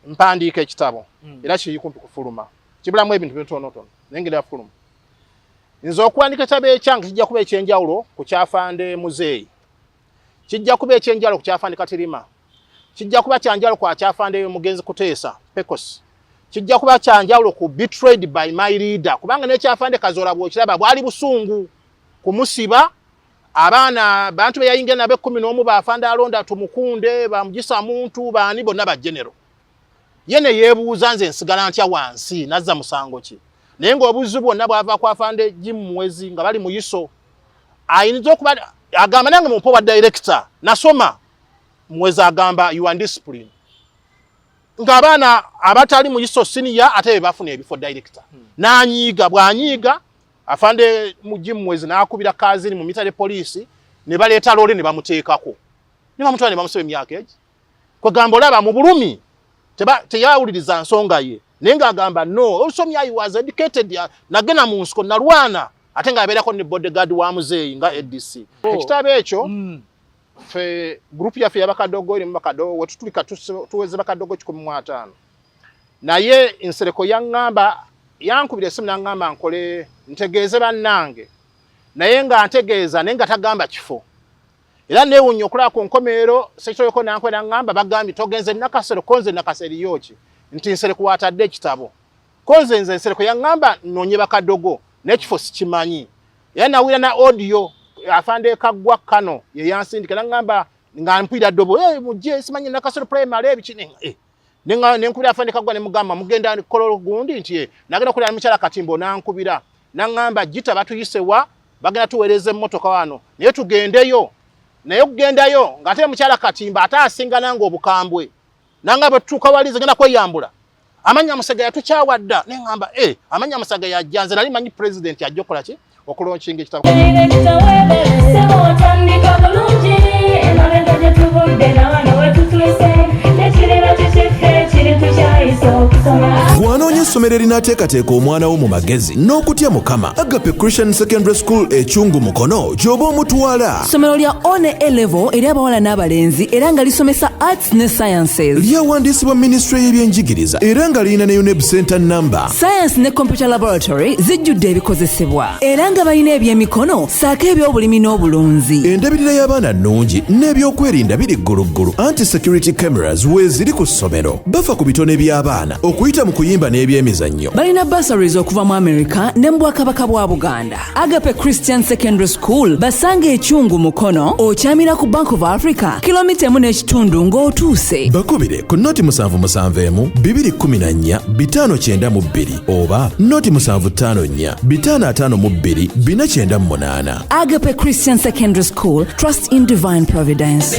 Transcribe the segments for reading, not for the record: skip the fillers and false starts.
Mpandiika ekitabo era kiri kumpi kufuluma, kibulamu ebintu bitonotono, naye ngenda fuluma. Nze okuwandiika ekitabo ekyange kijja kuba ekyenjawulo ku kyafande Muzeeyi, kijja kuba ekyenjawulo ku kyafande Katirima, kijja kuba kyanjawulo ku kyafande Mugenzi Kuteesa Pecos, kijja kuba kyanjawulo ku betrayed by my leader, kubanga n'ekyafande Kazoora bw'okiraba bwali busungu kumusiba abaana bantu be yayingira nabo 11, bafande Alonda Tumukunde, bamugisa muntu baani, bonna ba general. Ye ne yeebuuza, nze nsigala ntya wansi? Nazza musango ki? Naye ng'obuzibu bwonna bwava ku afande Jim Muwezi nga bali mu ISO. Ayinza okuba agamba, nange mumpe wa director nasoma. Muwezi agamba, "You are discipline," ng'abaana abatali mu ISO senior ate be bafuna ebifo director. N'anyiiga, bw'anyiiga afande Jim Muwezi n'akubira kazini mu military police ne baleeta loole ne bamuteekako ne bamutwala ne bamusiba emyaka egi. Kwegamba olaba mu bulumi teyawuliriza nsonga ye, naye ng'agamba, "No, osomye, I was educated, nagenda mu nsiko, nalwana," ate ng'abeerako ne bodyguard wa muzeeyi nga ADC. Ekitabo ekyo, fe group yaffe yabakadogo erimu bakadogo wetutulika tuweze bakadogo 150, naye Nsereko yaŋŋamba, yankubira esimu n'aŋŋamba nkole ntegeeze bannange, naye nga ntegeeza, naye nga tagamba kifo. Era neewunya okulaba ku nkomerero sekitoleko nankwera naŋŋamba, bagambye togenze Nakasero. Konze Nakasero eriyo ki? Nti Nsereko watadde ekitabo. Konze nze Nsereko yaŋŋamba noonye bakadogo n'ekifo sikimanyi. Era nawulira na audio, afande Kaggwa Kano ye yansindika, naŋŋamba nga mpulira ddobo, hey, mujje simanyi Nakasero Primary ebiki. Eh. Nenkubira afande Kaggwa ne mugamba, mugenda kololo gundi nti nagenda kulira mukyala Katimbo, nankubira naŋŋamba, "Gita batuyise wa, bagenda tuweereza emmotoka wano, naye tugendeyo." Naye okugendayo ng'ate mukyala Katimba ate asinga nange obukambwe, nanga bwe tutuuka wali, nze genda kweyambula, amanya Musega yatukyawa dda. Neŋŋamba, e amanya Musaga yajja, nze nali manyi president ajja okukola ki? Okulaunchinga ekitabo. Otandika bulungi, emabega gye tuvudde nawano wetutuuse, nekiriba kikiffe kiri tukyayisa okusoma. Gwanoonya essomero erinaateekateeka omwana wo mu magezi n'okutya Mukama, Agape Christian Secondary School Ekyungu Mukono gy'oba omutwala. Ssomero lya O ne A level eri abawala n'abalenzi, era nga lisomesa arts ne sciences. Lyawandiisibwa minisitule y'ebyenjigiriza era nga lirina ne UNEB center number. Science ne computer laboratory zijjudde ebikozesebwa, era nga balina ebyemikono ssaako ebyobulimi n'obulunzi. Endabirira y'abaana nnungi n'ebyokwerinda biri gguluggulu, anti security cameras weeziri ku ssomero. Bafa ku bitone by'abaana okuyita mu kuyimba n'ebyemizannyo. Balina bursaries okuva mu America ne mu Bwakabaka bwa Buganda. Agape Christian Secondary School basanga Ekyungu Mukono, okyamira ku Bank of Africa, kilomita 1.5 ng'otuuse. Bakubire ku 077 214 592 oba 0754 552 498. Agape Christian Secondary School, trust in divine providence.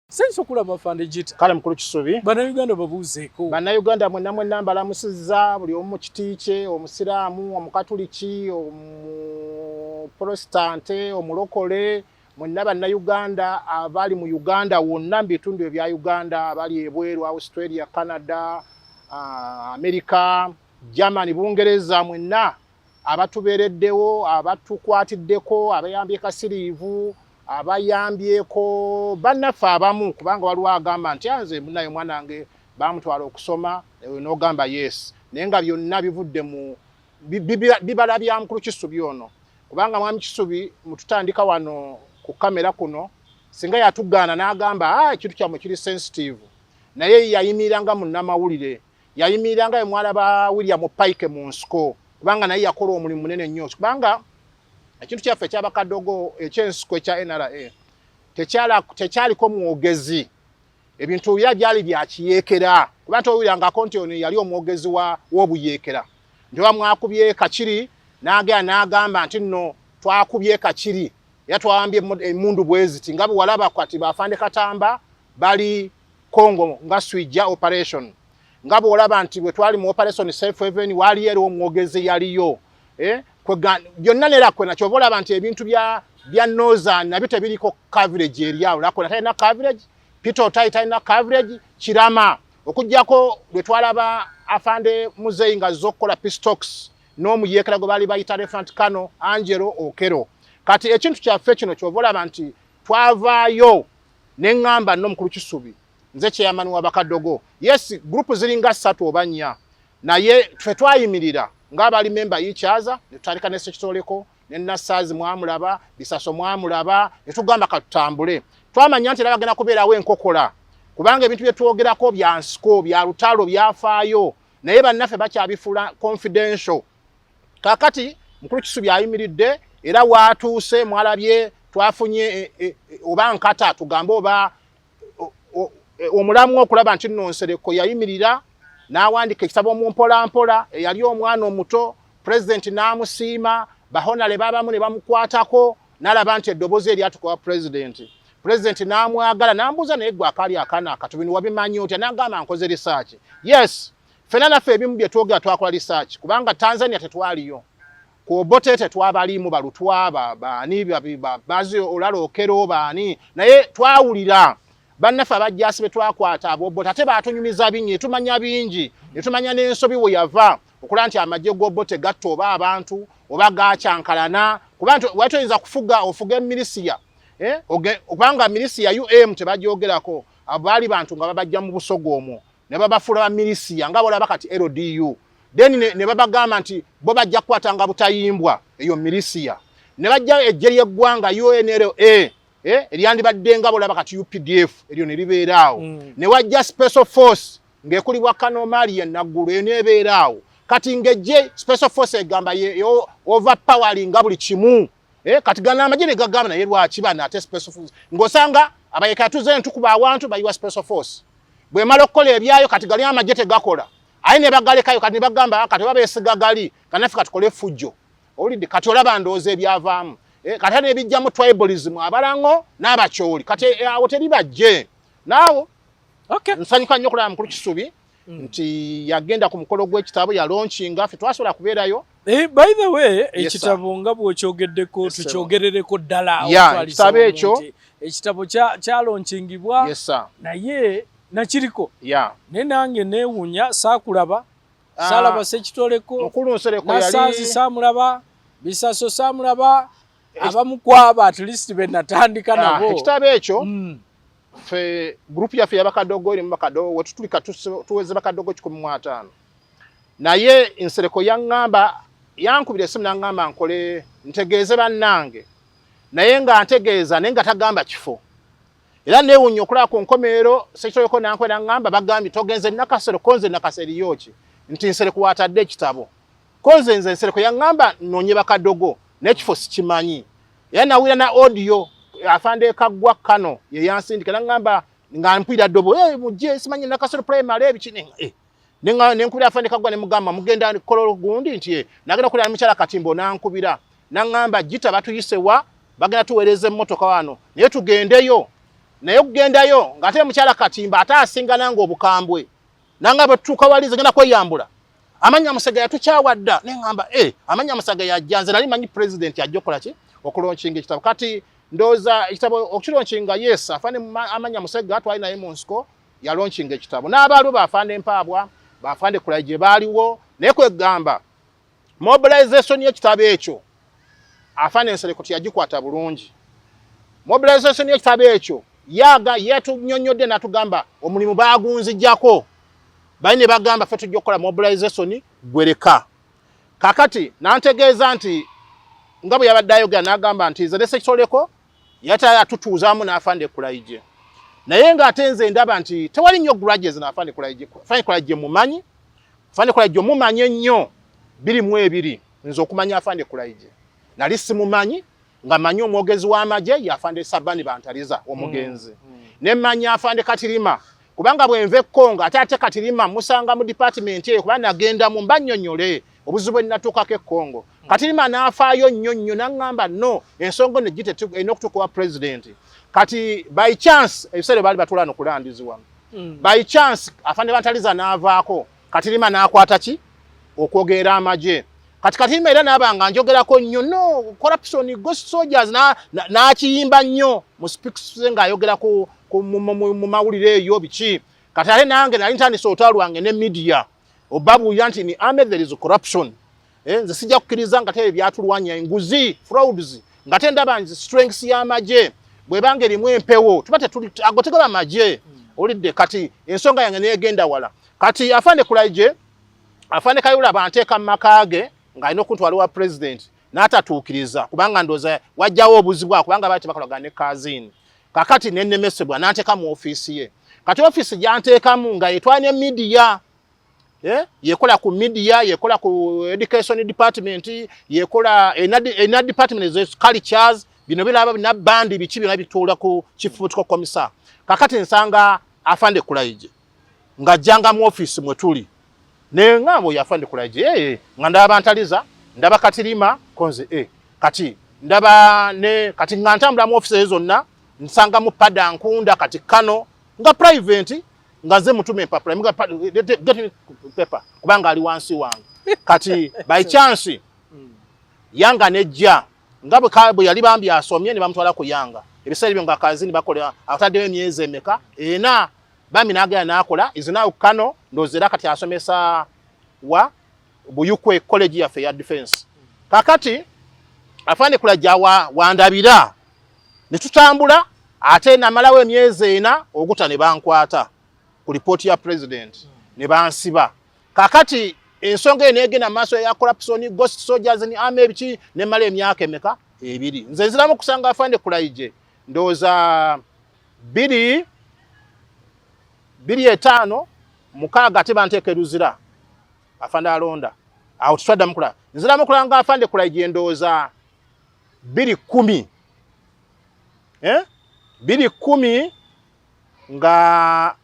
Sense okulaba afande Gita. Kale mukulu Kisubi. Bannayuganda babuuzeeko. Bannayuganda mwenna mwenna mbalamusizza, buli omu mu kiti kye, omusiraamu, omukatuliki, omuprotestante, omulokole, mwenna bannayuganda abali mu Uganda wonna, mu bitundu ebya Uganda, abali ebweru, Australia, Canada, America, Germany, Bungereza, mwenna abatubeereddewo, abatukwatiddeko, abayambye kasiriivu, abayambyeko bannaffe abamu, kubanga waliwo agamba nti anze munaye omwana wange bamutwala okusoma, n'ogamba yes, naye nga byonna bivudde mu bibala bya mukulu Kisubi ono, kubanga mwami Kisubi mututandika wano ku kamera kuno, singa yatugaana n'agamba, "Ah, ekintu kyammwe kiri sensitive," naye yayimirira nga munnamawulire, yayimirira nga mwalaba William Pike mu nsiko, kubanga naye yakola omulimu munene nnyo, kubanga ekintu kyaffe ekyabakadogo ekyensiko ekya NRA tekyaliko mwogezi. Ebintu bya byali bya kiyeekera, kuba towulirangako nti ono yali omwogezi w'obuyeekera, nti oba mwakubye Kakiri, n'agenda n'agamba nti nno twakubye Kakiri era twawambye emundu bweziti, nga bwe walaba kati bafande Katamba bali Congo nga Shujaa operation, nga bw'olaba nti bwe twali mu Operation Safe Haven waaliyo era omwogezi yaliyo, eh? Byonna nera kwena kyova olaba nti ebintu bya Northern nabyo tebiriko coverage eri awo. Lakwena talina coverage, Peter Otai talina coverage, Kirama, okuggyako lwe twalaba afande Muzeyi nga azze okukola peace talks n'omuyeekera gwe baali bayita Lieutenant Colonel Angelo Okero. Kati ekintu kyaffe kino kyova olaba nti twavaayo ne ŋŋamba nno mukulu Kisubi Nze chairman wa bakadogo. Yes, group ziringa ssatu oba nnya, naye ffe twayimirira ng'abali memba yikyaza ne tutandika ne Ssekitoleko ne Nassaazi mwamulaba, Bisaso mwamulaba, ne tugamba katutambule. Twamanya nti era bagenda kubeerawo enkokola, kubanga ebintu bye twogerako bya nsiko, bya lutalo, byafaayo, naye bannaffe bakyabifuula confidential. Kakati mukulu Kisubi ayimiridde era waatuuse, mwalabye twafunye oba nkata tugambe oba omulamu okulaba nti nno Nsereko yayimirira n'awandika ekitabo mu mpolampola. Eyali omwana omuto, pulezidenti n'amusiima, bahonale babamu ne bamukwatako, n'alaba nti eddoboozi eryatuka wa pulezidenti, pulezidenti n'amwagala. N'ambuuza, "Naye gwe akaali akaana akato, bino wabimanyi otya?" N'agamba, "Nkoze research." Yes, ffenna naffe ebimu bye twogera twakola research, kubanga Tanzania tetwaliyo, ku Obote tetwabaliimu, balutwa baani, bazi olalookero baani, naye twawulira bannaffe abajjaasi be twakwata ab'Obote, ate baatunyumiza bingi, ne tumanya bingi, ne tumanya n'ensobi we yava okulaba nti amagye g'Obote gatta oba abantu oba gakyankalana, kuba nti wali toyinza kufuga ofuga emirisiya, eh? Kubanga milisiya um tebagyogerako, abo baali bantu nga babajja mu Busoga omwo ne babafuula ba milisiya nga bolaba kati LDU, then ne babagamba nti bo bajja kukwatanga butayimbwa, eyo milisiya. Ne bajja ejje ly'eggwanga UNLA, eryandibadde nga bolaba kati UPDF, eryo ne libeera awo. Ne wajja special force ng'ekulibwa Kanomali ye Naggulu, eyo neebeera awo. Kati ng'ejje special force egamba ye overpowering nga buli kimu. Kati gana amagye ne gagamba, naye lwaki bano ate special force? Ng'osanga abayeka tuze ntukuba awantu bayiwa special force, bwemala okukola ebyayo, kati gali amagye tegakola, aye ne bagalekayo. Kati ne bagamba, "Ah, kati oba beesiga gali, kanaffe katukole effujjo." Owulidde? Kati olaba ndowooza ebyavaamu, kati ate nebijjamu tribalism, abalango n'abakyoli. Kati awo teri bajje naawo. Nsanyuka nnyo okulaba mukulu Kisubi nti yagenda ku mukolo gw'ekitabo, yalaunchinga, ffe twasobola kubeerayo. By the way, Yes, sir. ekitabo nga bw'okyogeddeko, Yes, sir. tukyogerereko ddala. Yeah, Otwalisa ekitabo wamu ekyo. nti ekitabo kyalaunchinga Yes, sir. naye nakiriko, naye nange neewuunya saakulaba. Ah, Saalaba Sekitoleko. Mukulu Nsereko Nasanzi yali saamulaba, Bisaso saamulaba, abamu kwabo at least be natandika Ah, nabo. Ekitabo ekyo, fe group yaffe yabakadogo erimu bakadogo wetutulika tuweze bakadogo 150, naye Nsereko yaŋŋamba, yankubira esimu naŋŋamba nkole ntegeeze bannange, naye nga ntegeeza, naye nga tagamba kifo. Era neewunya okulaba ku nkomerero Sekitoleko nankwera naŋŋamba, bagambye togenze Nakasero. Konze Nakasero eriyo ki nti Nsereko watadde ekitabo? Konze nze Nsereko yaŋŋamba noonye bakadogo, n'ekifo sikimanyi. Era nawulira na audio, afande Kaggwa kano ye yansindika, naŋŋamba nga mpulira ddobo, hey, mujje simanyi Nakasero Primary ebiki nenkubira afande Kaggwa ne mugamba mugenda kololo gundi nti nagenda okulira mukyala Katimbo, nankubira naŋŋamba gita batuyise wa, bagenda tuweereza emmotoka wano, naye tugendeyo. Naye okugendayo ng'ate mukyala Katimba ate asinga nange obukambwe, nanga bwe tutuuka wali, nze genda kweyambula, amanya Musega yatukyawa dda. Neŋŋamba, amanya Musega yajja, nze nali manyi president ajja okukola ki, okulaunchinga ekitabo. Kati ndowooza ekitabo okukilaunchinga, yes, afande amanya Musega twali naye mu nsiko, yalaunchinga ekitabo n'abaaliwo, baafande Mpaabwa, baafande Kulai gye baaliwo. Naye kwegamba mobilization y'ekitabo ekyo, afande Nsereko teyagikwata bulungi. Mobilization y'ekitabo ekyo yaga yetunyonyodde n'atugamba omulimu baagunzijjako, bali ne bagamba ffe tujja okukola mobilization, gwereka. Kakati nantegeeza nti nga bwe yabadde ayogera n'agamba nti nze ne Sekitoleko yatala atutuuzaamu n'afande Kulayigye, naye ng'ate nze ndaba nti tewali nnyo grudges n'afande Kulayigye. Afande Kulayigye mumanyi, afande Kulayigye omumanyi ennyo 2002. Nze okumanya afande Kulayigye nali simumanyi, nga manyi omwogezi w'amagye ye afande Sabani Bantaliza omugenzi, ne manya afande Katirima, kubanga bwenva e Congo ate Katirima musanga mu department eyo, kuba nagendamu mbannyonnyole obuzibu bwe natuukako e Congo. Katirima n'afaayo nnyo nnyo n'aŋŋamba, no ensonga eno gite erina okutuuka wa president. Kati by chance ebiseera baali batuula no kulandizi wano, by chance afande Bantaliza n'avaako, Katirima n'akwata ki okwogera amagye. Kati Katirima era n'aba nga njogerako nnyo, no corruption, ghost soldiers, n'akiyimba nnyo mu speaks ng'ayogera mu mawulire eyo biki. Kati ate nange nali ntandise olutalo lwange ne media obabuulira nti ni army there is corruption. Nze sijja kukkiriza nga tebe byatulwanya enguzi, frauds, nga te ndaba nti strengths y'amagye bwebanga erimu empewo, tuba tetuli ago tegaba magye. Owulidde? Kati ensonga yange neyegenda wala. Kati afande Kulaije, afande Kayihura banteeka mu maka ge ng'alina okuntwala wa president n'atatuukiriza, kubanga ndowooza wajjawo obuzibu awo, kubanga baali tebakolagana ne Kazini. Kakati nenemesebwa n'anteeka mu ofiisi ye. Kati ofiisi gy'anteekamu nga yetwala ne media, yekola ku media, yekola ku education department, yekola ena department ze cultures, bino biraba bina bandi biki byonna bituula ku chief political commissar. Kakati nsanga afande Kulaije ng'ajjanga mu ofiisi mwe tuli, neŋŋamba oyo afande Kulaije, nga ndaba Bantaliza, ndaba Katirima konze, kati ndaba ne kati nga ntambula mu ofiisi ezo zonna nsangamu Pada Nkunda, kati kano nga private nga nze mutume empapula, get me paper, kubanga ali wansi wange. Kati by chance Yanga nejja nga bwe yali bambi asomye ne bamutwala ku Yanga. Ebiseera ebyo nga Kazini bakola, ataddeyo emyezi emeka, ena, bambi n'agenda n'akola. Is now kano ndowooza era kati asomesa wa Buyukwe college yaffe ya defense. Kakati afande Kulaija wandabira ne tutambula, ate namalawo emyezi 4 oguta ne bankwata ku lipooti ya president ne bansiba. Kakati ensonga eno egenda maaso ya corruption, ghost soldiers ni army ebiki, nemala emyaka emeka, 2. Nze nziramu kusanga afande Kulaije ndowooza 2005, 6, ate banteeka eruzira afande alonda awo tetwaddamu kulaba. Nziramu kulanga afande Kulaije ndowooza 2010, eh? 2010 nga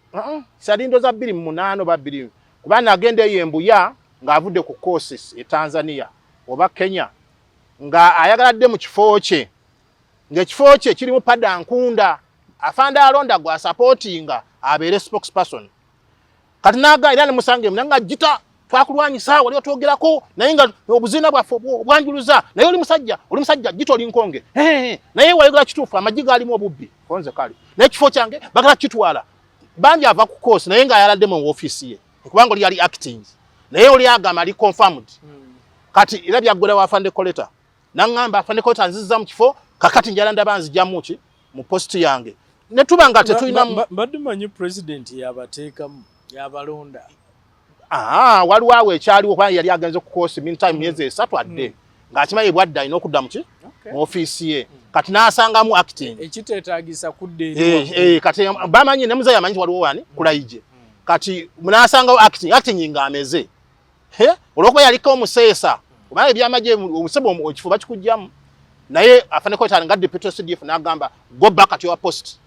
sali ndowooza 2008 oba bbiri, kuba nagenda eyo embuya ng'avudde ku courses e Tanzania oba Kenya, nga ayagala dde mu kifo kye, ng'ekifo kye kirimu Pada Nkunda, afande alonda gwa supportinga abeere spokesperson. Kati naga era nemusange nga gita twakulwanyisa wali otwogerako, naye nga obuzina bwaffe obwanjuluza, naye oli musajja, oli musajja gita, oli nkonge, naye wayogera kituufu, amagye galimu obubbi konze kale, naye ekifo kyange bagala kitwala. Bambi ava ku course naye ng'ayaladde mu ofiisi ye, kubanga oli yali acting, naye oli agamba ali confirmed. Kati era byaggwera wa afande Koleta, naŋŋamba afande Koleta nzizza mu kifo, kakati njala ndaba nzijjamu ki mu post yange, ne tuba nga tetulina. Mbadde manyi president yabateekamu, yabalonda. Ah, waliwo awo ekyaliwo, kubanga yali agenze ku course meantime myezi 3 adde, ng'akimanyi bwadda alina okudda muki mu ofiisi ye. Kati n'asangamu acting. Ekiteetaagisa kudda eri Kati bamanyi ne muzeeyi amanyi nti waliwo wani Kulayije. Kati n'asangawo acting, acting ng'ameze. Olwokuba yaliko omuseesa, kubanga ebyamagye omusebo ekifo bakikugjamu, naye afande Koleta nga deputy CDF n'agamba go back at your post.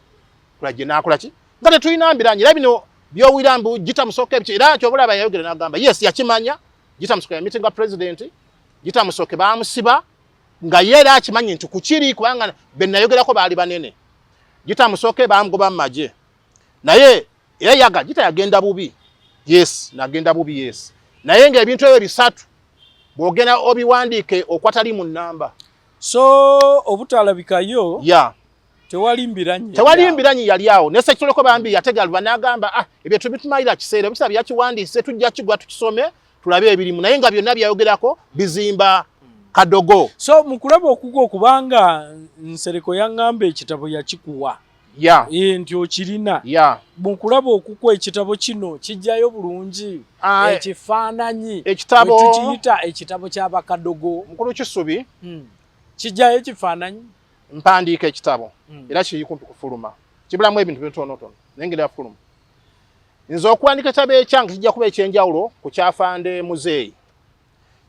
Kulayije n'akola ki nga tetulina mbiranye, era bino byowira mbu Gita Musoke biki, era kyobulaba yayogera n'agamba yes yakimanya Gita Musoke yamitinga president, Gita Musoke bamusiba nga ye era akimanyi nti kukiri, kubanga be nayogerako baali banene. Gita Musoke bamugoba mu magye, naye era yaga Gita yagenda bubi, yes nagenda bubi, yes, naye ng'ebintu ebyo bisatu bw'ogenda obiwandiike okwatali mu nnamba. So obutalabikayo tewali mbiranyi. Tewali mbiranyi yali awo ne Sekitoleko bambi yatega luba n'agamba, ah, ebyo tubitumalira kiseera ebisa byakiwandiise, tujja kigwa tukisome tulabe ebirimu, naye nga byonna byayogerako bizimba Kadogo. So mu kulaba okugwa, okubanga Nsereko yaŋŋamba ekitabo yakikuwa nti okirina, mu kulaba okukwa ekitabo kino kijjayo bulungi ekifaananyi ekitabo tukiyita ekitabo ky'abakadogo. Mukulu Kisubi. Kijjayo ekifaananyi. Mpandiika ekitabo era kiri kumpi kufuluma, kibulamu ebintu bitonotono, naye ngeri yafuluma. Nze okuwandika ekitabo ekyange kijja kuba ekyenjawulo ku kyafande muzeeyi,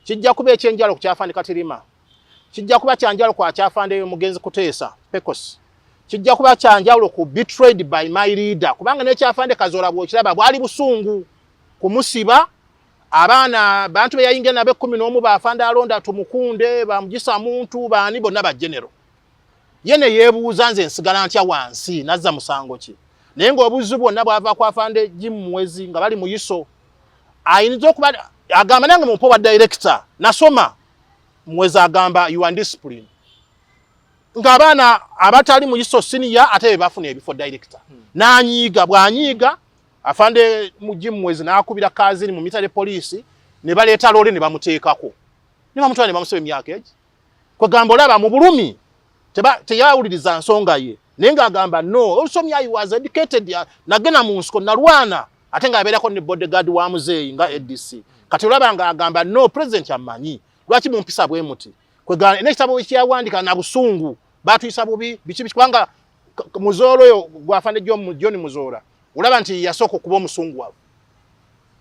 kijja kuba ekyenjawulo ku kyafande Katirima, kijja kuba kyanjawulo ku kyafande mugenzi Kuteesa Pecos, kijja kuba kyanjawulo ku betrayed by my leader, kubanga n'ekyafande Kazola bw'okiraba bwali busungu kumusiba abaana bantu be yayingira nabo 11, bafande alonda Tumukunde, bamugisa muntu baani, bonna ba general. Ye ne yeebuuza nze nsigala ntya wansi, nazza musango ki? Naye ng'obuzibu bwonna bwava ku afande Jim Muwezi nga bali mu ISO, ayinza okuba agamba nange mumpe wa director nasoma. Muwezi agamba you are discipline, ng'abaana abatali mu ISO senior ate be bafuna ebifo director. N'anyiiga, bw'anyiiga afande mu Jim Muwezi n'akubira Kazini mu military police ne baleeta loole ne bamuteekako ne bamutwala ne bamusiba emyaka egi. Kwegamba olaba mu bulumi teyawuliriza nsonga ye. Naye ng'agamba no, also me, I was educated, nagenda mu nsiko nalwana, ate ng'abeerako ne bodyguard wa muzeeyi nga ADC. Kati olaba ng'agamba no, president amanyi lwaki mumpisa bwe muti. Kwegana n'ekitabo kyawandika na busungu, batuyisa bubi biki biki, kubanga Muzoolo oyo gwafande John Muzoora, olaba nti yasooka okuba omusungu waabwe,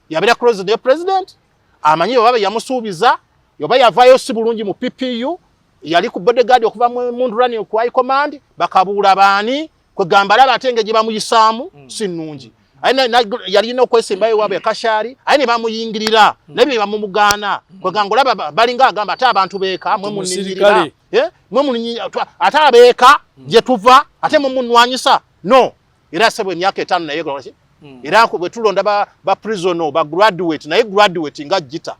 yabeera close ne president, amanyi oba yamusuubiza oba yavaayo si bulungi mu PPU, yali ku bodyguard okuva mu Mundurani ku high command, bakabuula baani. Kwegamba alaba ate engeri gye bamuyisaamu si nnungi. Aye yalina okwesimbayo waabwe Kashaali, aye ne bamuyingirira naye bye bamumugaana. Kwegamba olaba balinga agamba ate abantu beeka mwe munninyirira, mwe munninyirira, ate abeeka gye tuva ate mwe munwanyisa. No, era sebwe emyaka 5 naye kola ki? Era bwe tulonda ba prisoner ba graduate, naye graduate nga gita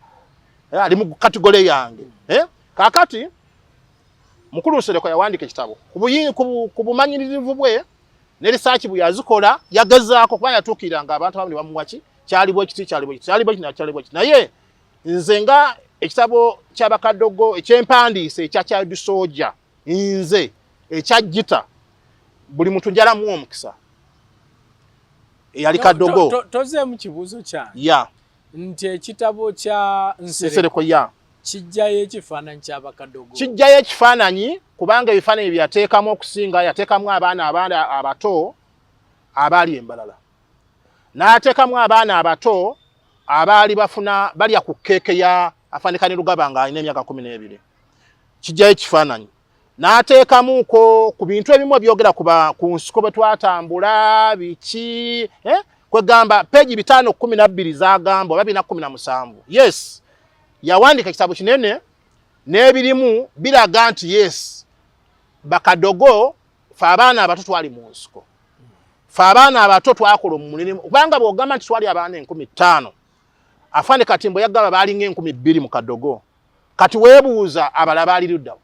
ali mu category yange. Kakati mukulu Nsereko yawandiika ekitabo ku bumanyirivu bwe ne research bwe yazikola, yagezaako kuba yatuukirira abantu abamu ne bamuwa ki kyali bwe kiti, kyali bwe kiti, kyali bwe kiti, kyali bwe kiti. Naye nze nga ekitabo ky'abakadogo ekyempandiise ekya Child Soldier, nze ekya Gita, buli muntu njalamu omukisa eyali kadogo. Tozeemu kibuuzo kyange. Ya. Nti ekitabo kya Nsereko ya kijjayo ekifaananyi ky'abakadogo. Kijjayo ekifaananyi kubanga ebifaananyi bye yateekamu okusinga, yateekamu abaana abato abaali embalala, n'ateekamu abaana abato abaali bafuna balya ku keeke ya Afande Kainerugaba ng'alina emyaka 12. Kijjayo ekifaananyi n'ateekamuko ku bintu ebimu ebyogera ku nsiko bwe twatambula biki, Kwegamba peegi 512 z'agamba oba 417. Yes, yawandiika ekitabo kinene n'ebirimu biraga nti yes, bakadogo fe abaana abato twali mu nsiko, fe abaana abato twakola omulimu, kubanga bw'ogamba nti twali abaana 5000, Afande Katimbo yagamba baalinga 2000 mu kadogo. Kati weebuuza abalala baali luddawo.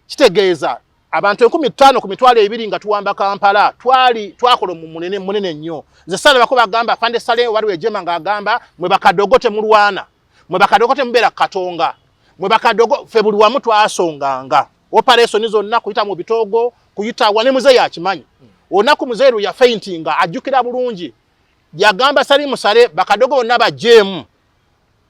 Kitegeeza abantu 5000 ku 20,000 nga tuwamba Kampala, twali twakola munene munene nnyo. Nze salabako bagamba Afande Saleh waliwo ejema ng'agamba mwe bakadogo temulwana, mwe bakadogo temubeera Katonga, mwe bakadogo. Ffe buli wamu twasonganga operation zonna, kuyita mu bitoogo, kuyita wane. Muzeeyi akimanyi olunaku muzeeyi lwe yafaintinga, ajjukira bulungi, yagamba Salimu Sale bakadogo bonna bajjeemu,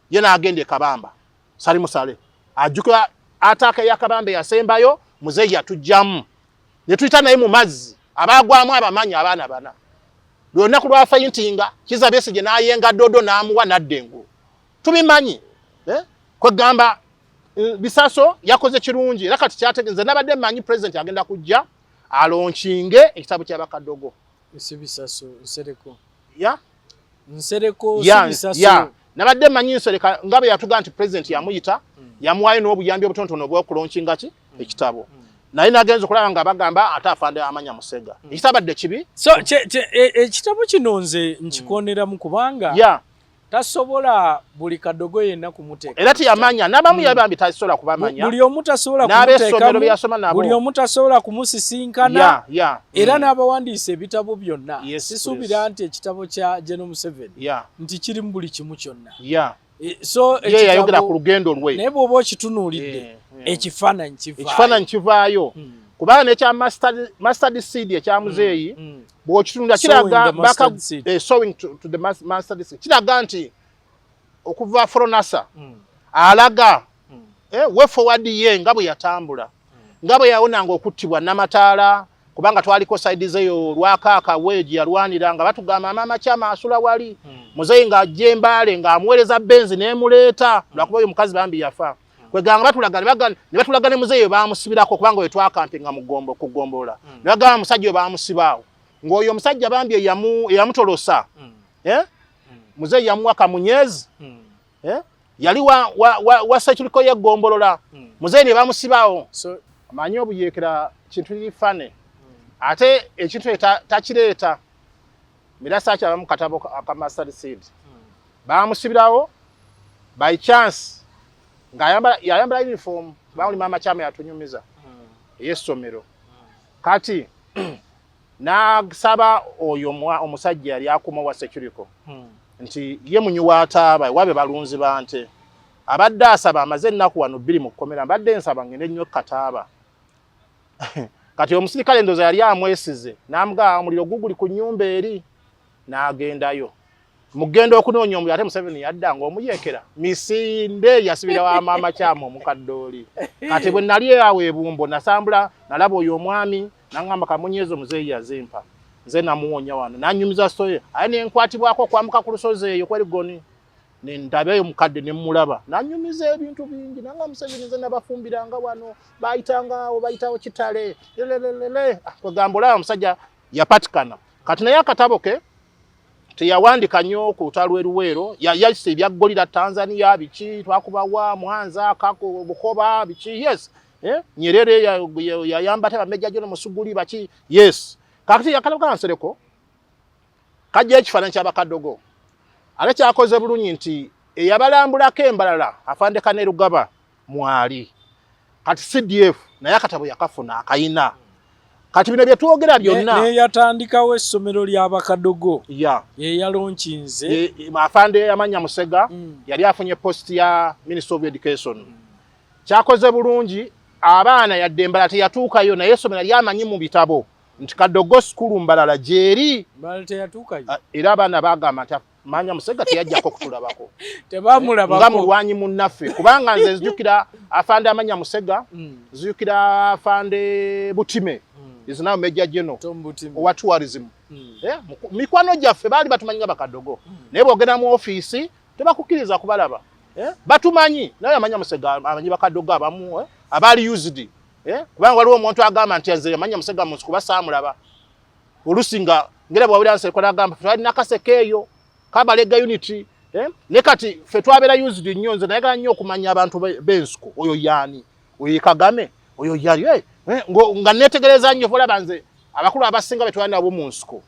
ye n'agenda e Kabamba. Salimu Sale ajjukira ataaka eya Kabamba yasembayo, muzeeyi yatujjamu ne tuyita naye mu mazzi, abaagwamu abamanyi abaana bana. Lwe lunaku lwa faintinga, Kizza Besigye n'ayenga dodo n'amuwa n'adda engulu, tubimanyi. Kwegamba Bisaso yakoze kirungi, era kati kyategeeza nabadde mmanyi president agenda kujja alaunchinge ekitabo ky'abakadogo. Si Bisaso, Nsereko. Ya. Nsereko. Ya. Si Bisaso. Ya, nabadde mmanyi Nsereka nga bwe yatugaa nti president yamuyita, yamuwaayo n'obuyambi obutonotono obw'okulaunchinga ki ekitabo, naye nagenza okulaba nga bagamba ate afande amanya Musega. Ekitabadde kibi. So ekitabo kino nze nkikoneramu kubanga tasobola buli kadogo yenna kumuteeka. Era teyamanya n'abamu, yabambi tasobola kubamanya. Buli omu tasobola N'ab'essomero bye yasoma nabo. Buli omu tasobola kumusisinkana. Era n'abawandiisa ebitabo byonna, sisuubira nti ekitabo kya General Museveni nti kirimu buli kimu kyonna. So ye yayogera ku lugendo lwe. Naye bw'oba okitunuulidde, ekifaananyi kivaayo. Ekifaananyi kivaayo, kubanga nekya mustard seed ekya muzeeyi, bw'okitunulira kiraga sowing to the mustard seed, kiraga nti okuva Fronasa alaga way forward ye nga bwe yatambula, nga bwe yawonanga okuttibwa namataala, kubanga twaliko side zeyo lwakaaka weegi yalwanira nga batugamba maama kyama asula wali, muzeeyi ng'ajja embaale ng'amuweereza benzi n'emuleeta, lwakuba oyo omukazi bambi yafa. Kweganga batulaga ne batulaga ne muzeeyi bamusibirako, kubanga oyo twakampinga mu gombo ku ggombolola, ne bagamba omusajja oyo bamusibaawo, ng'oyo omusajja bambi eyamutolosa, muzeeyi yamuwa kamunyezi, yali wa security y'eggombolola, muzeeyi ne bamusibaawo. Amanyi obuyeekera kintu kiri fane, ate ekintu ekyo takireeta mirasa akyaba mu katabo aka mustard seed. Bamusibirawo by chance ng'ayambala yayambala uniform, bawuli maama kyama yatunyumiza ey'essomero. Kati n'asaba oyo omusajja yali akuuma wa security nti ye munywi wa taaba, wabe balunzi ba nte, abadde asaba amaze ennaku wano 2 mu kkomera, mbadde nsaba ngende nnyo kataaba. Kati omusirikale ndoza yali amwesize n'amugamba omuliro guguli ku nnyumba eri, n'agendayo. Mugenda okunoonya omuliro, ate Museveni yadda ng'omuyeekera misinde yasibira wa maama kyamu omukadde oli. Kati bwe nali awo e Bumbo nasambula, nalaba oyo omwami n'aŋŋamba kamunyeezo muzeeyi yazimpa, nze namuwonya wano, n'annyumiza story aye ne nkwatibwako okwambuka ku lusozi eyo kwerigoni ne ndabeeyo mukadde ne mmulaba n'annyumiza ebintu bingi, nanga Museveni nze nabafumbiranga wano, bayitanga awo, bayitawo kitale lelelelele. Kwegamba olaba omusajja yapatikana. Kati naye akatabo ke teyawandika nnyo ku lutalo lw'e Luweero, yayise ebya Gorilla Tanzania biki, twakubawa Mwanza, Kako, Bukoba biki, yes, Nyerere yayamba ate ba Major General Musuguli baki, yes. Kakati akatabo ka Nsereko kajja ekifaananyi ky'abakadogo, ate kyakoze bulungi nti eyabalambulako embalala afande Kainerugaba mwali. Kati CDF naye akatabo yakafuna akayina. Kati bino bye twogera byonna neyatandikawo essomero ly'abakadogo ye yalonkinze afande Amanya Musega yali afunye post ya Minister of Education. Kyakoze bulungi abaana yadde Mbarara teyatuukayo, naye essomero lyamanyi mu bitabo nti Kadogo School Mbarara gyeri. Mbarara teyatuukayo. Era abaana bagamba nti Manya Musega teyajjako kutulabako. Tebamulabako. Nga mulwanyi munnaffe, kubanga nze nzijukira afande Amanya Musega, nzijukira afande Butime, is now Major General owa tourism. Mikwano gyaffe baali batumanyi nga bakadogo, naye bw'ogenda mu ofiisi tebakukkiriza kubalaba. Batumanyi, naye Amanya Musega amanyi bakadogo abamu abaali used. Kubanga waliwo omuntu agamba nti nze Amanya Musega mu nsi kuba saamulaba. Olusi nga ngera bw'awulira Nsereko n'agamba ffe twalina Nakaseke eyo Kabalega unit, ne kati ffe twabeera used nnyo. Nze nayagala nnyo okumanya abantu b'ensiko, oyo yaani, oyo ye Kagame, oyo yali, nga neetegereza nnyo. Olaba nze abakulu abasinga be twali nabo mu nsiko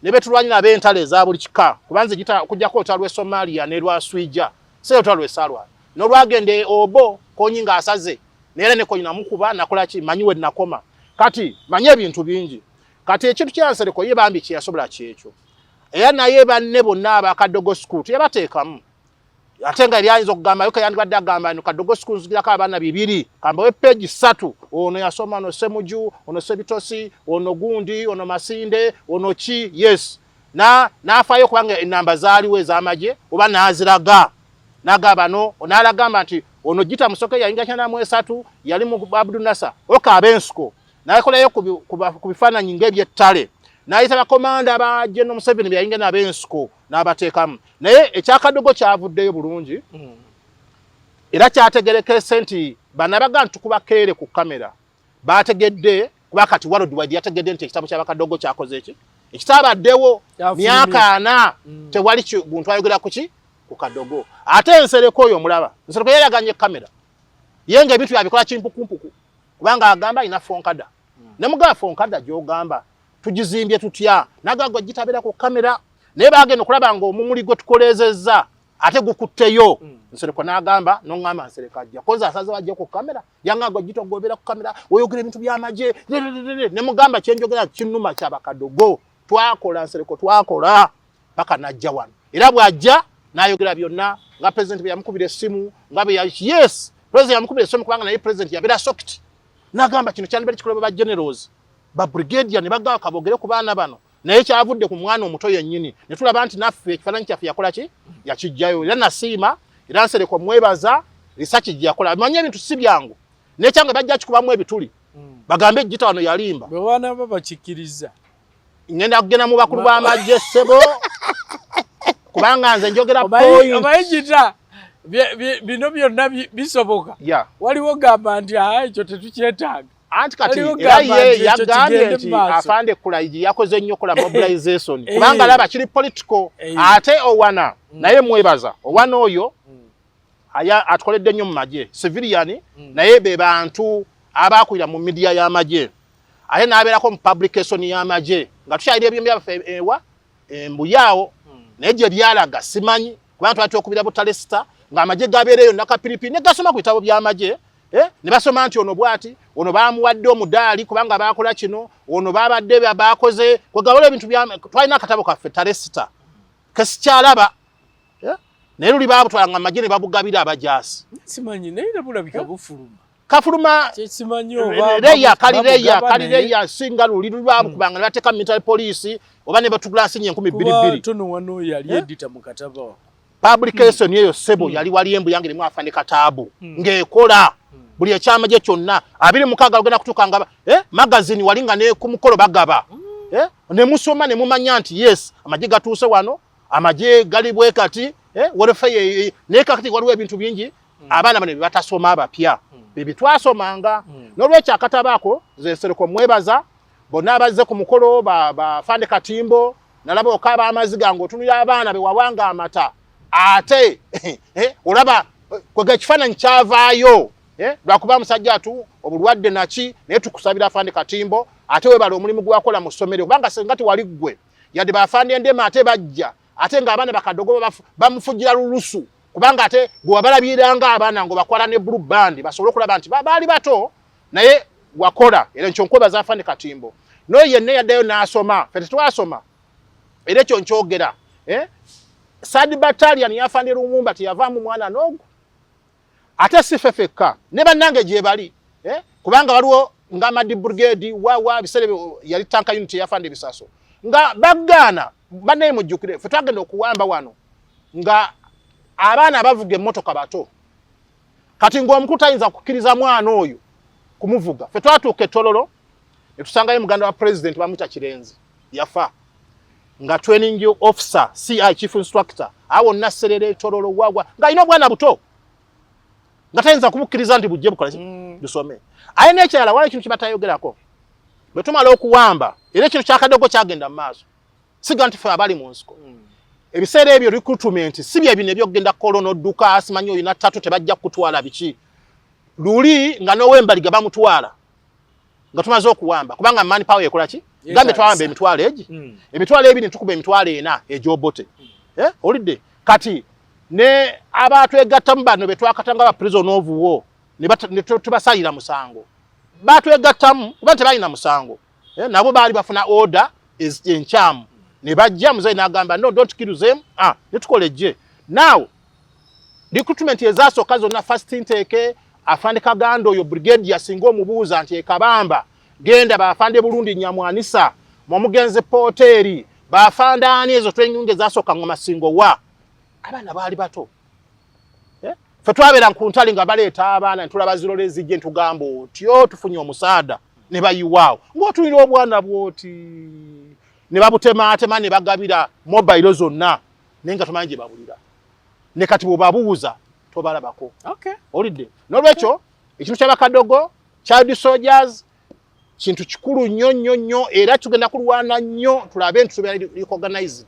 ne be tulwanyira ab'entalo eza buli kika, kuba nze gita okuggyako olutalo lw'e Somalia ne lwa Swija, si olutalo lwe saalwana n'olwagenda e Obo Kony ng'asaze, naye era ne Kony namukuba nakola ki, manyi we nakoma. Kati manyi ebintu bingi. Kati ekintu kya Nsereko ye bambi kye yasobola kyekyo, era naye banne bonna abakadogo school teyabateekamu, ate nga yali ayinza okugamba yo yandibadde agamba no Kadogo school nzigirako abaana 2 kambawe page 3, ono yasoma, ono Semuju, ono Sebitosi, ono gundi, ono Masinde, ono ki, yes, na n'afaayo kubanga enamba zaaliwo ez'amagye oba n'aziraga n'agamba no n'alagamba nti ono Gita Musoke yayingira 93 yali mu Abdu Nasser oka ab'ensiko, n'akolayo ku bifaananyi ng'ebyettale, n'ayita bakomanda ba General Museveni bye yayingira n'ab'ensiko n'abateekamu. Naye ekyakadogo kyavuddeyo bulungi, era kyategerekese nti banabaga nti tukuba keere ku kamera bategedde, kuba kati worldwide yategedde nti ekitabo ky'abakadogo kyakoze eki ekitabaddewo myaka 4, tewali muntu ayogera ku ki ku kadogo. Ate Nsereko oyo omulaba, Nsereko yayaganye kamera ye nga ebintu yabikola kimpukumpuku, kubanga agamba alina fonkada, ne mugaba fonkada gy'ogamba tugizimbye tutya, nagagwa gitabera ku kamera, naye bagenda okulaba nga omumuli gwe tukoleezezza ate gukutteyo. Nsereko n'agamba n'oŋŋamba Nsereko ajja koza asaze wajja ku kamera, yangagwa gitogobera ku kamera oyogera ebintu by'amagye, ne mugamba kyenjogera kinnuma kyabakadogo, twakola Nsereko twakola paka najja wano, era bw'ajja n'ayogera byonna nga president bwe yamukubira essimu, nga bwe yes president yamukubira essimu, kubanga naye president yabeera shocked n'agamba kino kyandibadde kikolebwa ba generals ba brigadier ne bagamba kabogere ku baana bano, naye kyavudde ku mwana omuto yennyini, ne tulaba nti naffe ekifaananyi kyaffe yakola ki yakijjayo. Era nasiima, era Nsereko mwebaza research gye yakola, amanyi ebintu si byangu, nekyange bajja kikubamu ebituli bagambe Gita wano yalimba. Bwe banaaba bakikkiriza ngenda kugenda mu bakulu b'amagye ssebo, kubanga nze njogera point. Omanyi Gita bino byonna bisoboka, waliwo gamba nti ekyo tetukyetaaga. Anti kati era ye yagambye nti afande Kulayigye yakoze nnyo kola mobilization, kubanga alaba kiri political. Ate Owana naye mwebaza, Owana oyo atukoledde nnyo mu magye civilian, naye be bantu abakulira mu media y'amagye, ate n'abeerako mu publication y'amagye nga tukyalira ebyombi byaffe ewa embuyaawo, naye gye byalaga simanyi, kubanga twali twekubira butalesita ng'amagye gabeereyo nakapiripi ne gasoma ku bitabo by'amagye, ne basoma nti ono bw'ati, ono bamuwadde omudaali kubanga baakola kino, ono babadde bakoze kwegawala ebintu bya twalina akatabo kaffe talesita kesikyalaba, naye luli baabutwala nga amagye ne babugabira abajaasi. Simanyi naye era bulabika bufuluma. Kafuluma Leya kali leya kali leya singa luli lubakubanga bateka military police oba ne batugula sinye 2022. Tono wano yali editor mu katabo. Publication eyo sebo yali wali embu yange limu afande Kataabu ng'ekola buli ekyamagye kyonna 26 lugenda kutuuka nga magazine wali nga ne ku mukolo bagaba ne musoma ne mumanya nti yes amagye gatuuse wano, amagye gali bwe kati, welfare naye kakati waliwo ebintu bingi abaana bano bye batasoma abapya bye bitwasomanga. N'olwekyo akatabo ako nze Nsereko mwebaza bonna abazze ku mukolo ba Fande Katimbo, nalaba okaaba amaziga ng'otunulira abaana be wawanga amata ate olaba kwega ekifaananyi kyavaayo, lwakuba musajja atu obulwadde naki, naye tukusabira Afande Katimbo ate webala omulimu gwe wakola mu ssomero, kubanga senga tewali ggwe yadde bafande Ndema ate bajja ate ng'abaana bakadogo bamufujjira lulusu, kubanga ate gwe wabalabiranga abaana ng'obakwala ne Blue Band basobole okulaba nti baali bato, naye wakola. Era nkyo nkwebaza Afande Katimbo n'oyo yenna yaddayo n'asoma, ffe tetwasoma, era ekyo nkyogera. Third Battalion y'Afande Lumumba teyavaamu mwana n'ogwo, ate si ffe ffekka, ne bannange gye bali, kubanga waliwo nga Madi Brigade wawa biseera ebyo yali tank unit eyafande Ebisaso nga baggaana bannaye. Mujjukire ffe twagenda okuwamba wano nga abaana abavuga emmotoka bato, kati ng'omukulu tayinza kukkiriza mwana oyo kumuvuga. Ffe twatuuka ettololo ne tusangayo muganda wa president bamuyita Kirenzi, yafa nga training officer, CI, chief instructor awo nasserera etololo wagwa ng'alina obwana buto nga tayinza kubukkiriza nti bujje bukola busome. Aye n'ekirala waliwo ekintu kye batayogerako, bwe tumala okuwamba era ekintu kyakadogo kyagenda mu maaso, siga nti ffe abali mu nsiko ebiseera ebyo recruitment si bye bino ebyokugenda kolo n'odduka, simanyi olina tatu tebajja kukutwala biki, luli nga n'owembaliga bamutwala nga tumaze okuwamba, kubanga man power ekola ki gambe twawamba emitwalo egi 20,000 tukuba 40,000 egy'Obote, olidde kati ne abatwegattamu bano be twakatanga ba prison of war ne tubasalira musango, batwegattamu kuba tebalina musango, nabo baali bafuna order enkyamu ne bajja muzeyi n'agamba, "No, don't kill them." Ah, ne tukola ejje. Now recruitment ezasooka zonna, first intake, Afande Kaganda oyo brigade yasinga omubuuza nti ekabamba genda baafande Burundi Nyamwanisa omugenzi Poteeri baafande ani, ezo training ezasooka ngoma singo wa abaana baali bato. Ffe twabeera ku ntale nga baleeta abaana ntulaba zirole zijje ntugamba otyo tufunye omusaada ne bayiwaawo ng'otulira obwana bwoti ne babutemaatema ne bagabira mobile zonna, naye nga tomanyi gye babulira, ne kati bw'obabuuza tobalabako. Olidde n'olwekyo ekintu ky'abakadogo, child soldiers, kintu kikulu nnyo nnyo nnyo, era tugenda kulwana nnyo tulabe nti tubeera recognized.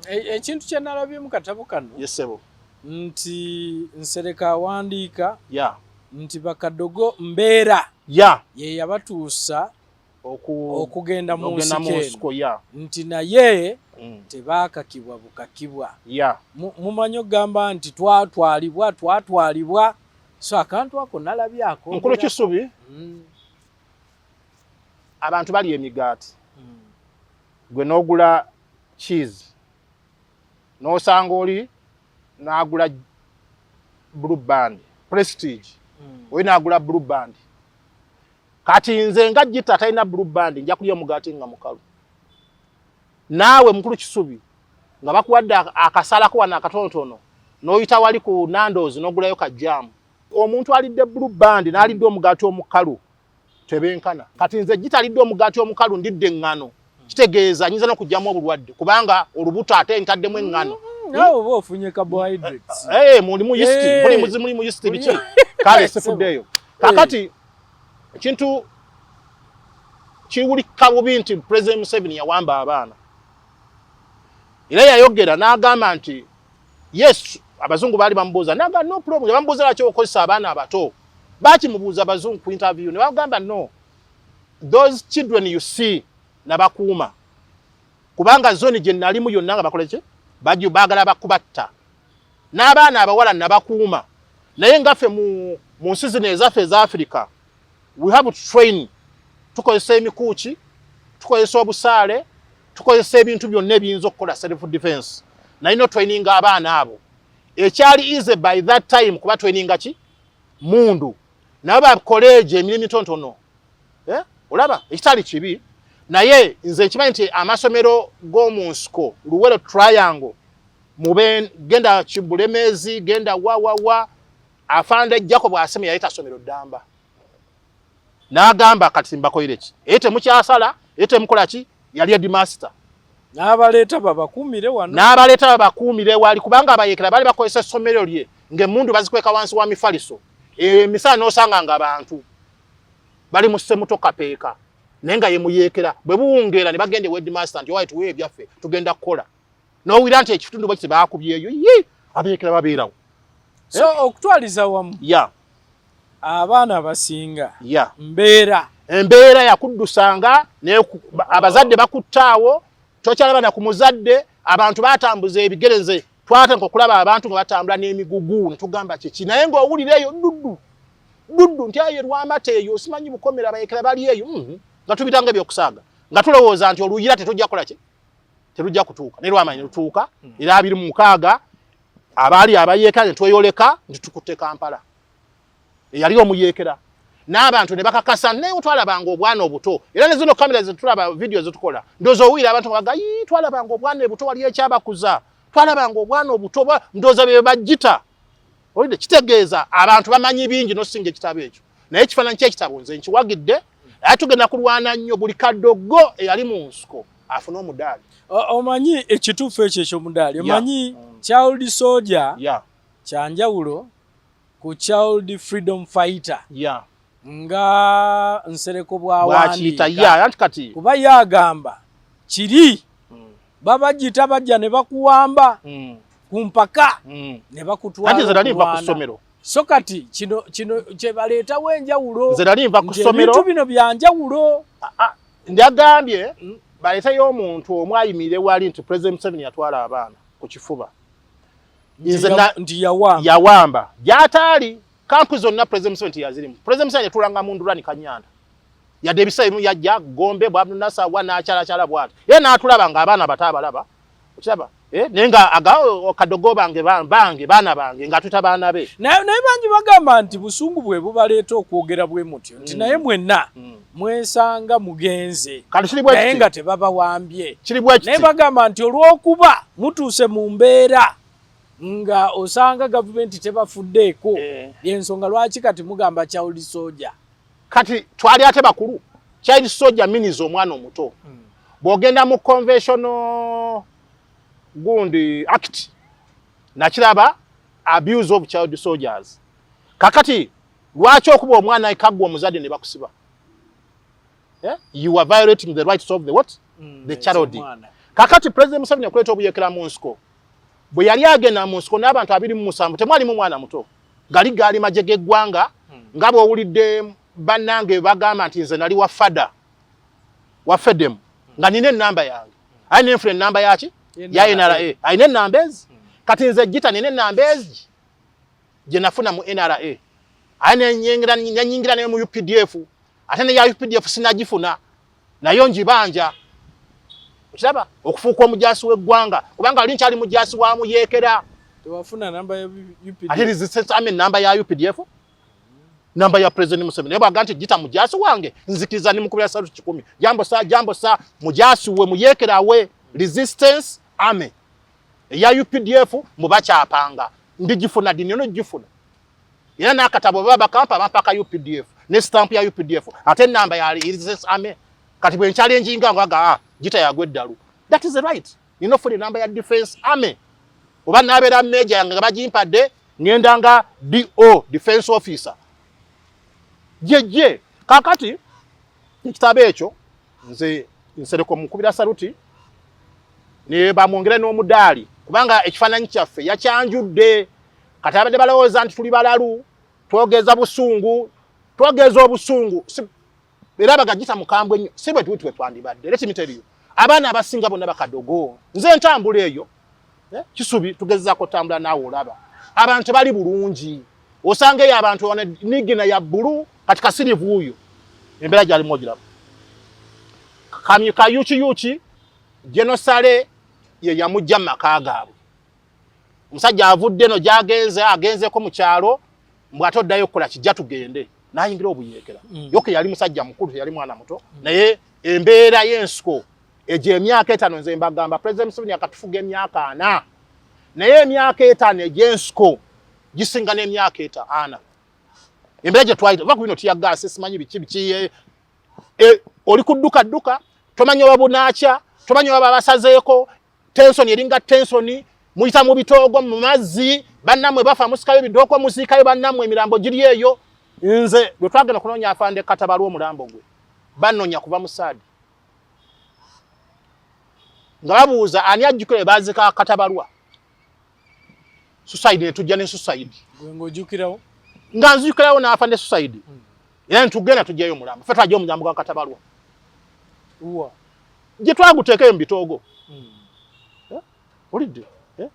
Ekintu kye nalabye mu katabo kano Yes ssebo. nti Nsereka awandiika nti bakadogo mbeera ye yabatuusa okugenda mu okugenda mu nsiko eno, nsiko nti naye tebaakakibwa bukakibwa. Mumanyi okugamba nti twatwalibwa twatwalibwa, so akantu ako nalabyako. Mukulu Kisubi, abantu balya emigaati, gwe n'ogula cheese n'osanga oli n'agula Blue Band Prestige, oli n'agula Blue Band. Kati nze nga Gita atalina Blue Band nja kulya omugaati nga mukalu. Naawe mukulu Kisubi nga bakuwadde akasalako wano akatonotono n'oyita wali ku Nandos n'ogulayo ka jam, omuntu alidde Blue Band n'alidde omugaati omukalu tebenkana. Kati nze Gita alidde omugaati omukalu ndidde eŋŋano, kitegeeza nyinza n'okugyamu obulwadde kubanga olubuto ate ntaddemu eŋŋano. Naawe oba ofunye carbohydrates. Mulimu yeast, mulimu yeast biki, kale sifuddeeyo. Kakati ekintu kiwulika bubi nti President Museveni yawamba abaana, era yayogera n'agamba nti yes, abazungu baali bamubuuza n'agamba no problem. Bamubuuza lwaki okozesa abaana abato, bakimubuuza abazungu ku interview ne bagamba, "No, those children you see nabakuuma kubanga zone gye nalimu yonna nga bakola ki bajju baagala bakubatta n'abaana abawala nabakuuma." Naye ngaffe mu nsi zino ezaffe eza Africa we have to train, tukozesa emikuuki, tukozesa obusaale, tukozesa ebintu byonna ebiyinza okukola self defense, naye no training abaana abo ekyali easy by that time kuba traininga ki mundu. Nabo bakole egyo emirimu mitonotono. Eh? Olaba ekitali kibi, naye nze nkimanyi nti amasomero g'omu nsiko, Luwero Triangle, mube genda Kibulemezi, genda wawawa, afande Jacob Aseme yaleeta ssomero ddamba n'agamba kati mbakoyire ki, eye temukyasala, eye temukola ki, yali headmaster. N'abaleeta babakuumire wano, n'abaleeta babakuumire wali, kubanga abayeekera baali bakozesa essomero lye ng'emmundu bazikweka wansi wa mifaliso. Emisana n'osanga nga abantu bali mu ssemuto kapeeka, naye nga ye muyeekera. Bwe buwungeera ne bagenda ewa headmaster nti, "Owaye, tuwe ebyaffe, tugenda kukola." N'owulira nti ekitundu bwe kiti baakubyeyo, ye abeekera babeerawo. So okutwaliza wamu, abaana abasinga mbeera. Embeera yakuddusanga, abazadde bakuttaawo, tokyalaba na ku muzadde. Abantu batambuza ebigere. Nze twatandika okulaba abantu nga batambula n'emigugu ne tugamba kiki, naye ng'owulira eyo duddu duddu nti aye Lwamata eyo, simanyi Bukomera, abayekera bali eyo, Nga tubitanga ebyokusaaga, nga tulowooza nti oluyira tetujja kukola ki, terujja kutuuka, naye lwamanyi lutuuka. Era 2006 abaali abayeekera ne tweyoleka nti tukutte Kampala. Eyali omuyeekera n'abantu ne bakakasa, naye twalabanga obwana obuto. Era ne zino kamera zetulaba, video zetukola, ndowooza owulira abantu baga, "Ii, twalabanga obwana obuto, wali ekyabakuza, twalabanga obwana obuto." Ndowooza be bagita olidde. Kitegeeza abantu bamanyi bingi nosinga ekitabo ekyo. Naye ekifaananyi ky'ekitabo nze nkiwagidde, naye tugenda kulwana nnyo buli kadogo eyali mu nsiko afune omudaali. Omanyi ekituufu ekyo ekyomudaali, omanyi child soldier kyanjawulo ku child freedom fighter, nga Nsereko bwakiyita. bwawandiika. Ya, anti kati Kuba ye agamba kiri babagita, bajja ne bakuwamba ku mpaka ne bakutwala Anti nze nali nva ku okulwana. ssomero. So kati kino kyebaleetawo enjawulo Nze nali nva ku nti ssomero. ebintu bino byanjawulo. Ndagambye baleeteyo omuntu omu ayimirire wali nti President Museveni yatwala abaana ku kifuba. Nze Nti yawamba. Yawamba gyataali. Kampu zonna President Museveni teyazirimu. President Museveni yatulanga mu Ndulani, Kanyanda, yadde ebiseera ebimu yajja Gombe bwabnasawa n'akyalakyala bwati, era n'atulaba ng'abaana bato abalaba, okiraba, eh, naye nga aga kadogo bange, bange baana bange, ng'atuyita baana be. Naye bangi bagamba nti busungu bwe bubaleeta okwogera bwe mutyo, nti naye mwenna mwesanga mugenze Kati kiri bwe naye kiti. nga tebabawambye. Kiri bwe Naye kiti. bagamba nti olw'okuba mutuuse mu mbeera nga osanga gavumenti tebafuddeeko, yensonga lwaki kati mugamba child soldier. Kati twali ate bakulu. Child soldier means omwana omuto. Bw'ogenda mu conventional gundi act, nakiraba abuse of child soldiers. Kakati lwaki okuba omwana ekaggwa omuzadde ne bakusiba? Eh? You are violating the rights of the what? The child. Omwana. Kakati President Museveni okuleeta obuyekera mu nsiko, bwe yali agenda mu nsiko n'abantu 27, temwalimu mwana muto. Gali gaali magye g'eggwanga. Nga bw'owulidde bannange bagamba nti nze nali wa fada wa fedem, nga nina ennamba yange, aye nenfuna ennamba yaki ya NRA, alina ennamba ezi. Kati nze Gita nina ennamba ezi gye nafuna mu NRA, aye nenyingira nayo mu UPDF, ate neya UPDF sinagifuna, nayo njibanja. Okiraba, okufuuka omujasi w'eggwanga, kubanga ali nkyali mujasi wa muyeekera. Tewafuna namba ya UPDF? Ate resistance army, namba ya UPDF, namba ya President Museveni. Naye bwaga nti Gita mujasi wange, nzikiriza, nimukubira salute 100. Jambo sa, jambo sa, mujasi we muyeekera we resistance army eya UPDF mubakyapanga, ndigifuna ddi? Nino gifuna era n'akatabo baba bakampa, bampaka UPDF ne stamp ya UPDF, ate enamba ya resistance army. Kati bwe nkyalenjinga nga ah, Gita yagwa eddalu, that is right. Nina ofuna enamba ya defense army, oba nabeera major yange nga bagimpadde, ngenda nga do defense officer jeje. Kakati ekitabo ekyo nze Nsereko mukubira saluti, ne bamwongere n'omudaali, kubanga ekifaananyi kyaffe yakyanjudde. Kati abadde balowooza nti tuli balalu, twogeza busungu, twogeza obusungu, era bagagita mukambwe nnyo. Si bwe tuti bwe twandibadde. Let me tell you, abaana abasinga bonna bakadogo. Nze ntambula eyo, eh, Kisubi, tugezaako otambula naawe, olaba abantu tebali bulungi. Osanga eyo abantu wana nigina ya bbulu, kati kasirivu wuuyo embeera gyalimu ogiraba. Kamyu kayukiyuki genosale ye yamujja mu maka gaabwe. Omusajja avudde no gyagenze, agenzeko mu kyalo, mbw ate oddayo okukola kijja tugende. Nayingira obuyeekera. Yoke yali musajja mukulu, teyali mwana muto. Naye embeera y'ensiko egyo emyaka 5, nze mbagamba, President Museveni akatufuga emyaka 40, naye emyaka 5 egy'ensiko gisinga n'emyaka 40. Embeera gye twayita, va ku bino tear gas, simanyi biki biki, oli kudduka dduka, tomanyi oba bunaakya, tomanyi oba basazeeko. Tension eringa tension, muyita mu bitoogo, mu mazzi, bannammwe bafa, musikayo ebidooko, muziikayo bannammwe, emirambo giri eyo. Nze lwe twagenda okunoonya afande Katabalwa, omulambo gwe banoonya kuva mu saadi nga babuuza ani ajjukira baazika Katabalwa. Suicide ne tujja ne suicide. Gwe ng'ojjukirawo? Nga nzijukirawo n'afande suicide. Era ntugenda tujjayo omulambo, ffe twajja omulambo gwa Katabalwa Wa? Gye twaguteekayo mu bitoogo. Olidde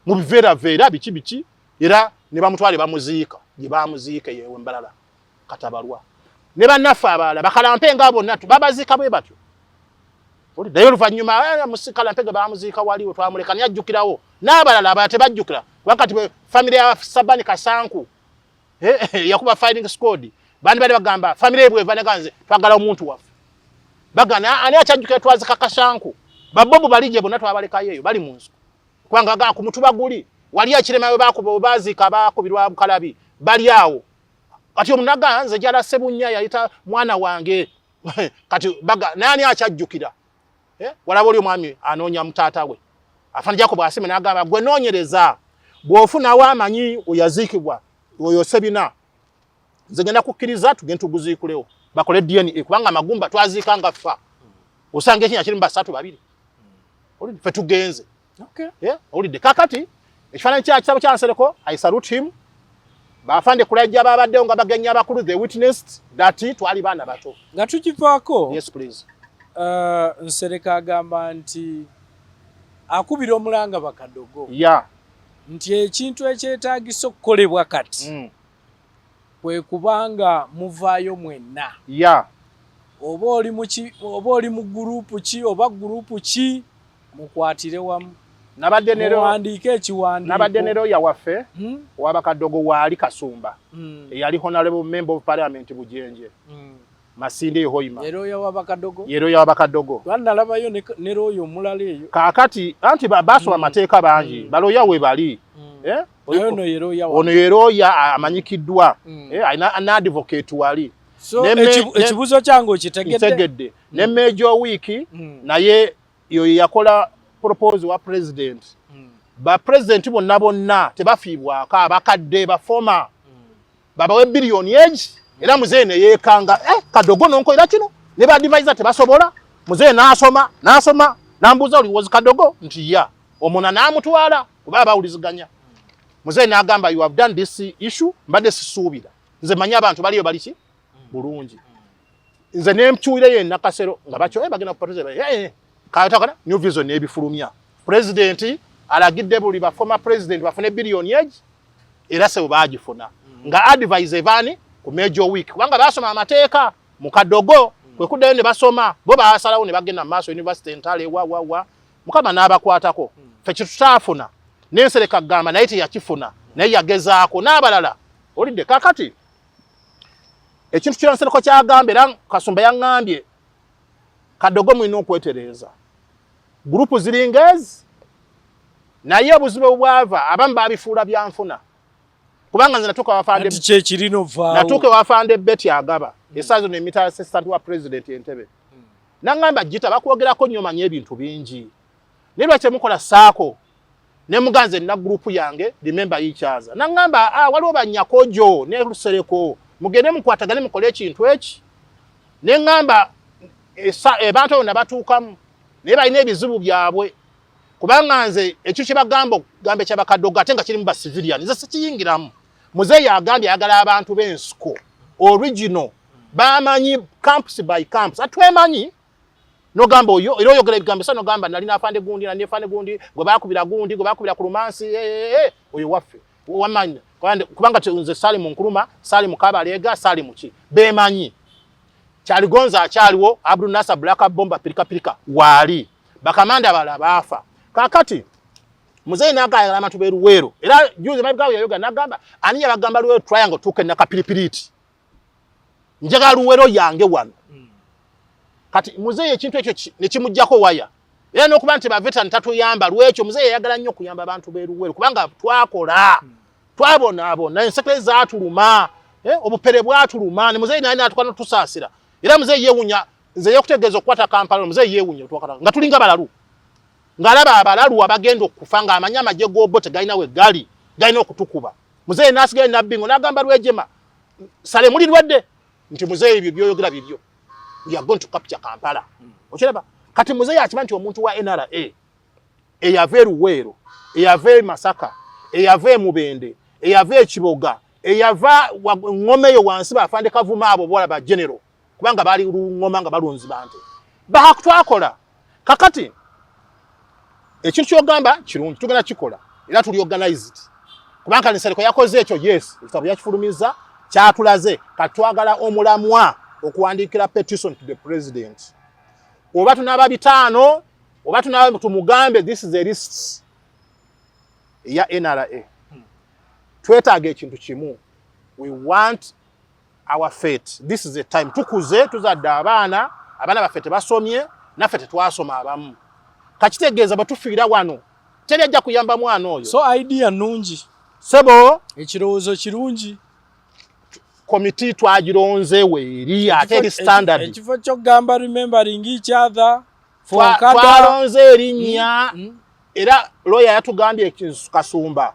mu biveeraveera biki biki, era ne bamutwale bamuziika gye bamuziika eyo Embalala. Katabalwa ne bannaffe abalala bakalampe nga bonna babaziika bwe batyo. Naye oluvannyuma musikalampe ge bamuziika waliwo twamuleka naye ajjukirawo, n'abalala abalala tebajjukira. Kuba kati famire ya Sabani Kasanku yakuba firing squad, bandi bali bagamba famire bweva neganze twagala omuntu waffe, bagana ani akyajjukira twazika Kasanku? Babobu balije bonna twabalekayo eyo bali mu nsiko, kubanga ga ku mutuba guli wali ekirema we bakuba baziika bakubirwa bukalabi bali awo. Kati omunaga nze jala Sebunya yayita mwana wange, kati baga nani akyajjukira? Walaba oli omwami anoonya mutaata we afande Jacob Asime, n'agamba gwe noonyereza bw'ofunawo amanyi oyaziikibwa oyo Sebina, nze genda kukkiriza tugende tuguziikulewo bakole DNA, kubanga amagumba twaziika nga ffa osanga ekinya kirimu basatu babiri, ffe tugenze. Owulidde? Kakati ekifaananyi kya kitabo kya Nsereko, I salute him. Bafande Kulajja babaddewo nga bagenyi abakulu, they witnessed that twali baana bato. Nga tukivaako. Yes, please. Nsereko agamba nti akubira omulanga bakadogo nti ekintu ekyetaagisa okukolebwa kati kwe kubanga muvaayo mwenna, oba oli mu ki, oba oli mu gurupu ki, oba gurupu ki, mukwatire wamu, nabadde ne muwandiike ekiwandiiko. Nabadde ne lawyer waffe owabakadogo waali Kasumba, eyali honorable member of parliament Bujenje, Masinde Hoima. Ye lawyer w'abakadogo? Ye lawyer w'abakadogo. Twanalabayo ne lawyer omulala eyo. Kaakati anti basoma amateeka bangi, baloya we bali. Eh? Naye ono ye lawyer wa Ono ye lawyer amanyikiddwa. Eh, alina an advocate wali. So ekibuuzo kyange okitegedde? Ntegedde. Ne Major Week naye yoyo yakola propose wa president. Ba president bonna bonna tebafiibwako, abakadde bafoma babawe biliyoni egi, era muzeeyi ne yeekanga, kadogo nonkolera kino ne ba advisor tebasobola. Muzeeyi n'asoma n'asoma n'ambuuza, oli was kadogo? Nti ya omuna n'amutwala kuba bawuliziganya. Muzeeyi n'agamba, you have done this issue, mbadde sisuubira, nze manyi abantu baliyo bali ki bulungi. Nze nemkyuyireyo enakasero nga bakyo bagenda kupatuza katakana New Vision n'ebifulumya, president alagidde buli ba former president bafune biliyoni egi, era sebo baagifuna nga advise evaani ku Major Week, kubanga basoma amateeka mu kadogo kwe kuddayo ne basoma, bo basalawo ne bagenda mu maaso university entale wa wa wa, Mukama n'abakwatako. Ffe kitutaafuna n'ensereka gamba naye teyakifuna, naye yagezaako n'abalala. Olidde? Kakati ekintu kya Nsereko kyagamba, era Kasumba yaŋŋambye, kadogo mulina okwetereeza, gurupu ziringa ezi, naye obuzibu bwava abamu babifuula byanfuna, kubanga nze natuuka wafande Anti kyekirina ovaawo. Natuuka wafande Betty Agaba, essaawa zino emita assistant wa president Entebbe, naŋŋamba, Gita, bakwogerako nnyo, manye ebintu bingi, naye lwaki temukola saako? Ne muganze nina gurupu yange, remember each other. Naŋŋamba, ah, waliwo banyakojo ne Lusereko, mugende mukwatagane mukole ekintu eki. Ne ŋŋamba abantu abo nabatuukamu, naye balina ebizibu byabwe, kubanga nze ekyo kye bagamba okugamba ekyabakadogo ate nga kirimu ba civilian, nze sikiyingiramu. Muzeeyi agambye ayagala abantu b'ensiko original bamanyi camps by camps, atwemanyi nogamba oyo, era oyogera ebigambo sa nogamba nali nafande gundi nali nafande gundi gwe bakubira gundi gwe bakubira ku lumansi, oyo waffe wamanyi, kubanga nze sali mu Nkuruma, sali mu Kabalega, sali mu ki, bemanyi Kyaligonza akyaliwo, Abdul Nasser Black Bomba pirika pirika waali, bakamanda abalala baafa. Kakati muzeeyi n'agayagala abantu b'e Luweero, era juzi mabigawo yayoga n'agamba ani yabagamba Luweero triangle tuuke Nakapiripiriti. Njagala Luwero yange wano. Kati muzeeyi ekintu ekyo ne kimuggyako waya, era n'okuba nti baveteran tatuyamba lwekyo. Muzeeyi yayagala nnyo okuyamba abantu b'e Luwero, kubanga twakola, twabonaabona, ensekere zaatuluma, obupere bwatuluma, ne muzeeyi naye natuka notusaasira. Era muzeeyi yeewunya nze yekutegeeza okukwata Kampala. Muzeeyi yeewunya nga tulinga balalu, ng'alaba abalalu abagenda okufa, ng'amanyi amagye g'obo tegalina we gali, galina okutukuba. Muzeeyi n'asigala nabbingo n'agamba Lwejema, "Sale muli lwadde nti muzeeyi ebyo byoyogera bibyo, we are going to capture Kampala." Okiraba kati muzeeyi akiba nti omuntu wa NRA eyava e Luweero, eyava e Masaka, eyava e Mubende, eyava e Kiboga, eyava ngoma eyo wansi, bafande Kavuma abo bola ba general, kubanga baali lungoma nga balunzi bante bakutwakola. Kakati ekintu kyogamba kirungi, tugenda kikola era tuli organized, kubanga Nsereko yakoze ekyo. Yes, ekitabo yakifulumiza, kyatulaze. Katwagala omulamwa okuwandiikira petition to the president, oba tunaba 500, oba tunaba, tumugambe this is a list eya NRA. Twetaaga ekintu kimu, we want our fate. This is a time tukuze, tuzadde abaana, abaana baffe tebasomye, naffe tetwasoma abamu. Kakitegeeza bwe tufiira wano teri ajja kuyamba mwana oyo. So idea nungi. Sebo. Ekirowoozo kirungi. Komiti twagironze weeri, ate eri standard. Ekifo kyokugamba remembering each other. Twalonze erinnya. Era lawyer yatugambye, Kasumba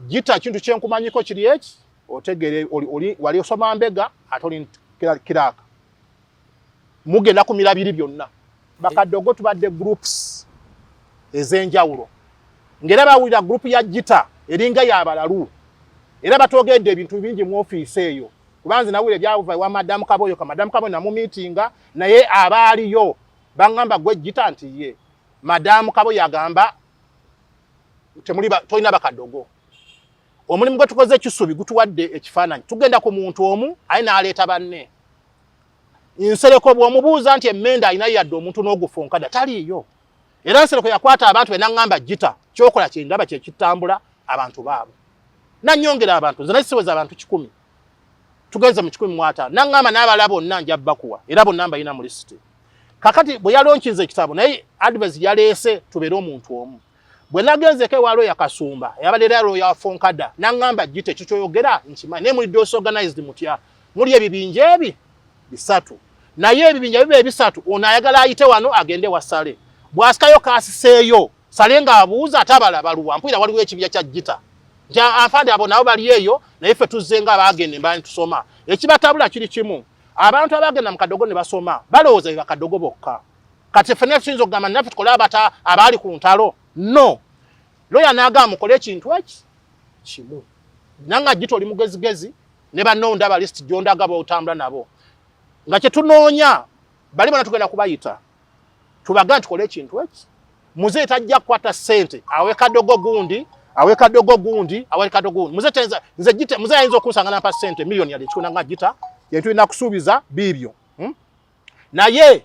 gita kintu kyenkumanyiko kiri eki otegere oli wali osoma mbega, ate oli kiraka mugenda ku mirabiri byonna. Bakadogo tubadde groups ez'enjawulo, ng'era bawulira group ya gita eringa yabalalu, era batwogedde ebintu bingi mu ofiisi eyo, kubanze nawulira ebyava ewa Madamu Kaboyo. Ka Madamu Kaboyo namumiitinga naye, abaaliyo baŋŋamba, "Gwe gita?" Nti ye Madamu Kaboyo agamba temuli tolina bakadogo. Omulimu gwe tukoze ekisubi gutuwadde ekifaananyi. Tugenda ku muntu omu aye n'aleeta banne. Nsereko bw'omubuuza nti emmende alina yadde omuntu n'ogufunkada taliiyo. Era Nsereko yakwata abantu be n'aŋŋamba, "Gita kyokola kyendaba kyekitambula abantu baabo." Nanyongera abantu, nze nasiweza abantu 100, tugenze mu 150. Naŋŋamba n'abalala bonna nja bakuwa, era bonna mbalina mu lisiti. Kakati bwe yalonkinze ekitabo, naye advice yaleese tubeere omuntu omu. Bwe nagenzeko ewa lawyer Kasumba, yabadde era lawyer Fonkada, naŋŋamba, "Gita ekyo kyoyogera nkimanyi, naye muli disorganized mutya? Muli ebibinja ebi bisatu, naye ebibinja biba ebisatu, ono ayagala ayite wano agende wasale, bw'asikayo kaasiseeyo sale ng'abuuza ate abalala baluwa? Mpulira waliwo ekibya kya gita nti afande abo nabo bali eyo, naye ffe tuzze nga abaagenda embaani tusoma." Ekibatabula kiri kimu, abantu abagenda mu kadogo ne basoma balowooza be bakadogo bokka. Kati ffe naffe tuyinza okugamba naffe tukole abata abaali ku ntalo? No loya n'agamba mukole ekintu eki kimu. Nanga gita oli mugezigezi ne banno, ndaba list gyondaga b'otambula nabo nga kyetunoonya bali bona tugenda kubayita tubaga tukole ekintu eki. Muzeeyi tajja kukwata ssente awe kadogo gundi, awe kadogo gundi, awe kadogo gundi. Muzeeyi tenza nze gita, muzeeyi ayinza okunsanga nampa ssente miliyoni yali ekikuna nga gita yentulina kusuubiza biibyo, Naye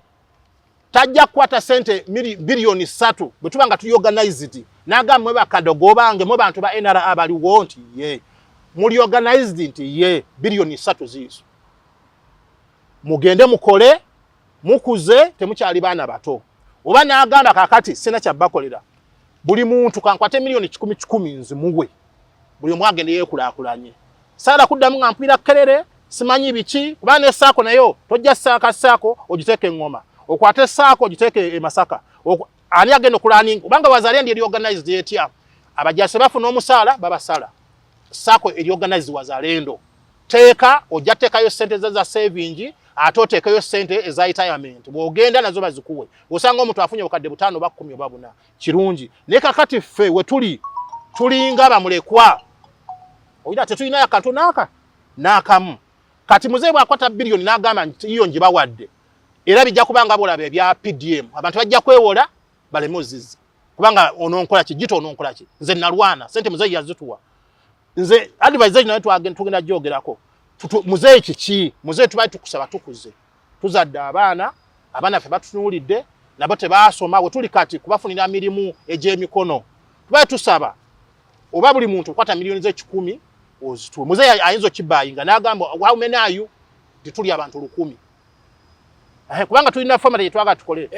tajja kukwata ssente 3 biliyoni bwe tuba nga tuli organized n'agamba, "Mwe bakadogo bange, mwe bantu ba NRA baliwo," nti ye muli organized, nti ye 3 biliyoni ziizo, mugende mukole, mukuze, temukyali baana bato. Oba n'agamba, "Kakati sina kyabbakolera, buli muntu kankwate 100,000,000 nzimuwe, buli omu agende yeekulaakulanye." Saala kuddamu nga mpulira kerere simanyi biki, kuba ne SACCO nayo tojja saaka SACCO ogiteeke eŋŋoma, okwate SACCO ogiteeke e Masaka. Ani agenda okulaninga? Kubanga Wazalendo eri organized etya? Abajase bafuna omusaala, babasala. SACCO eri organized. Wazalendo teeka, ojja teekayo sente za saving, ate oteekeyo sente eza retirement, bw'ogenda nazo bazikuwe. Osanga omuntu afunye 5,000 oba 10 oba 4, kirungi. Naye kakati ffe we tuli tulinga bamulekwa, oyina tetulinayo akantu naaka n'akamu. Kati muzeeyi bw'akwata biliyoni n'agamba nti iyo ngibawadde, era bijja kuba nga bolaba ebya PDM, abantu bajja kwewola baleme ozizza, kubanga ononkola ki gita, ononkola ki? Nze nalwana sente muzeeyi yazituwa. Nze advice naye tugenda gyogerako. Muzeeyi kiki? Muzeeyi tubali tukusaba, tukuze, tuzadde abaana, abaana ffe batutunuulidde, nabo tebaasoma. We tuli kati kubafunira mirimu egy'emikono. Tubali tusaba oba buli muntu okwata 100,000,000 ozituwe. Muzeeyi ayinza okibayinga n'agamba, "How many are you?" Nti tuli abantu 1000. Kubanga tulina format gye twagala tukole.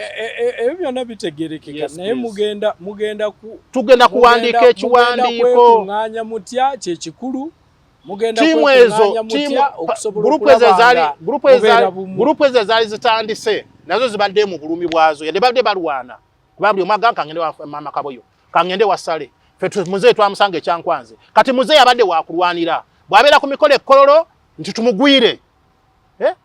Ebyo byonna bitegerekeka, naye mugenda ku tugenda kuwandiika ekiwandiiko. Kwekuŋŋaanya mutya kyekikulu. Mugenda Tiimu ezo, kwekuŋŋaanya mutya okusobola group ezo okulaba ezaali nga group ezo mubeera ezaali bumu? Group ezo ezaali zitandise nazo zibadde mu bulumi bwazo, yadde babadde balwana. Kuba buli omu agamba kangende wa Mama Kaboyo, kangende wa Sale. Ffe muzeeyi twamusanga ekyankwanze. Kati muzeeyi abadde wakulwanira. Bw'abeera ku mikolo ekkololo nti tumugwire.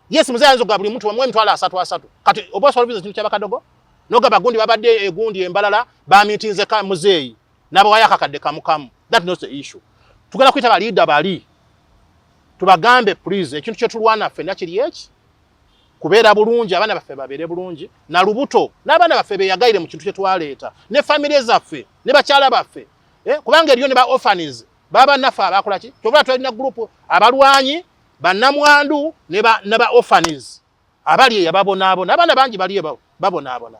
Yes, muzeeyi ayinza okugaba buli muntu bamuwe emitwalo asatu asatu. Kati oba osobola okubuuza ekintu ky'abakadogo? N'ogamba gundi babadde egundi embalala bamiitinze ka muzeeyi. N'abawayo akakadde kamu kamu. That not the issue. Tugenda kuyita ba leader bali. Tubagambe please ekintu kye tulwana ffenna kiri eki? Kubeera bulungi, abaana baffe babeere bulungi, na lubuto, n'abaana baffe beeyagaire mu kintu kye twaleeta, ne famire zaffe, ne bakyala baffe. Kubanga eriyo ne ba orphans, baba naffe abakola ki? Kyova tulina group abalwanyi, bannamwandu ne ba orphans. Abali eyo ababonaabona, abaana bangi bali eyo babonaabona.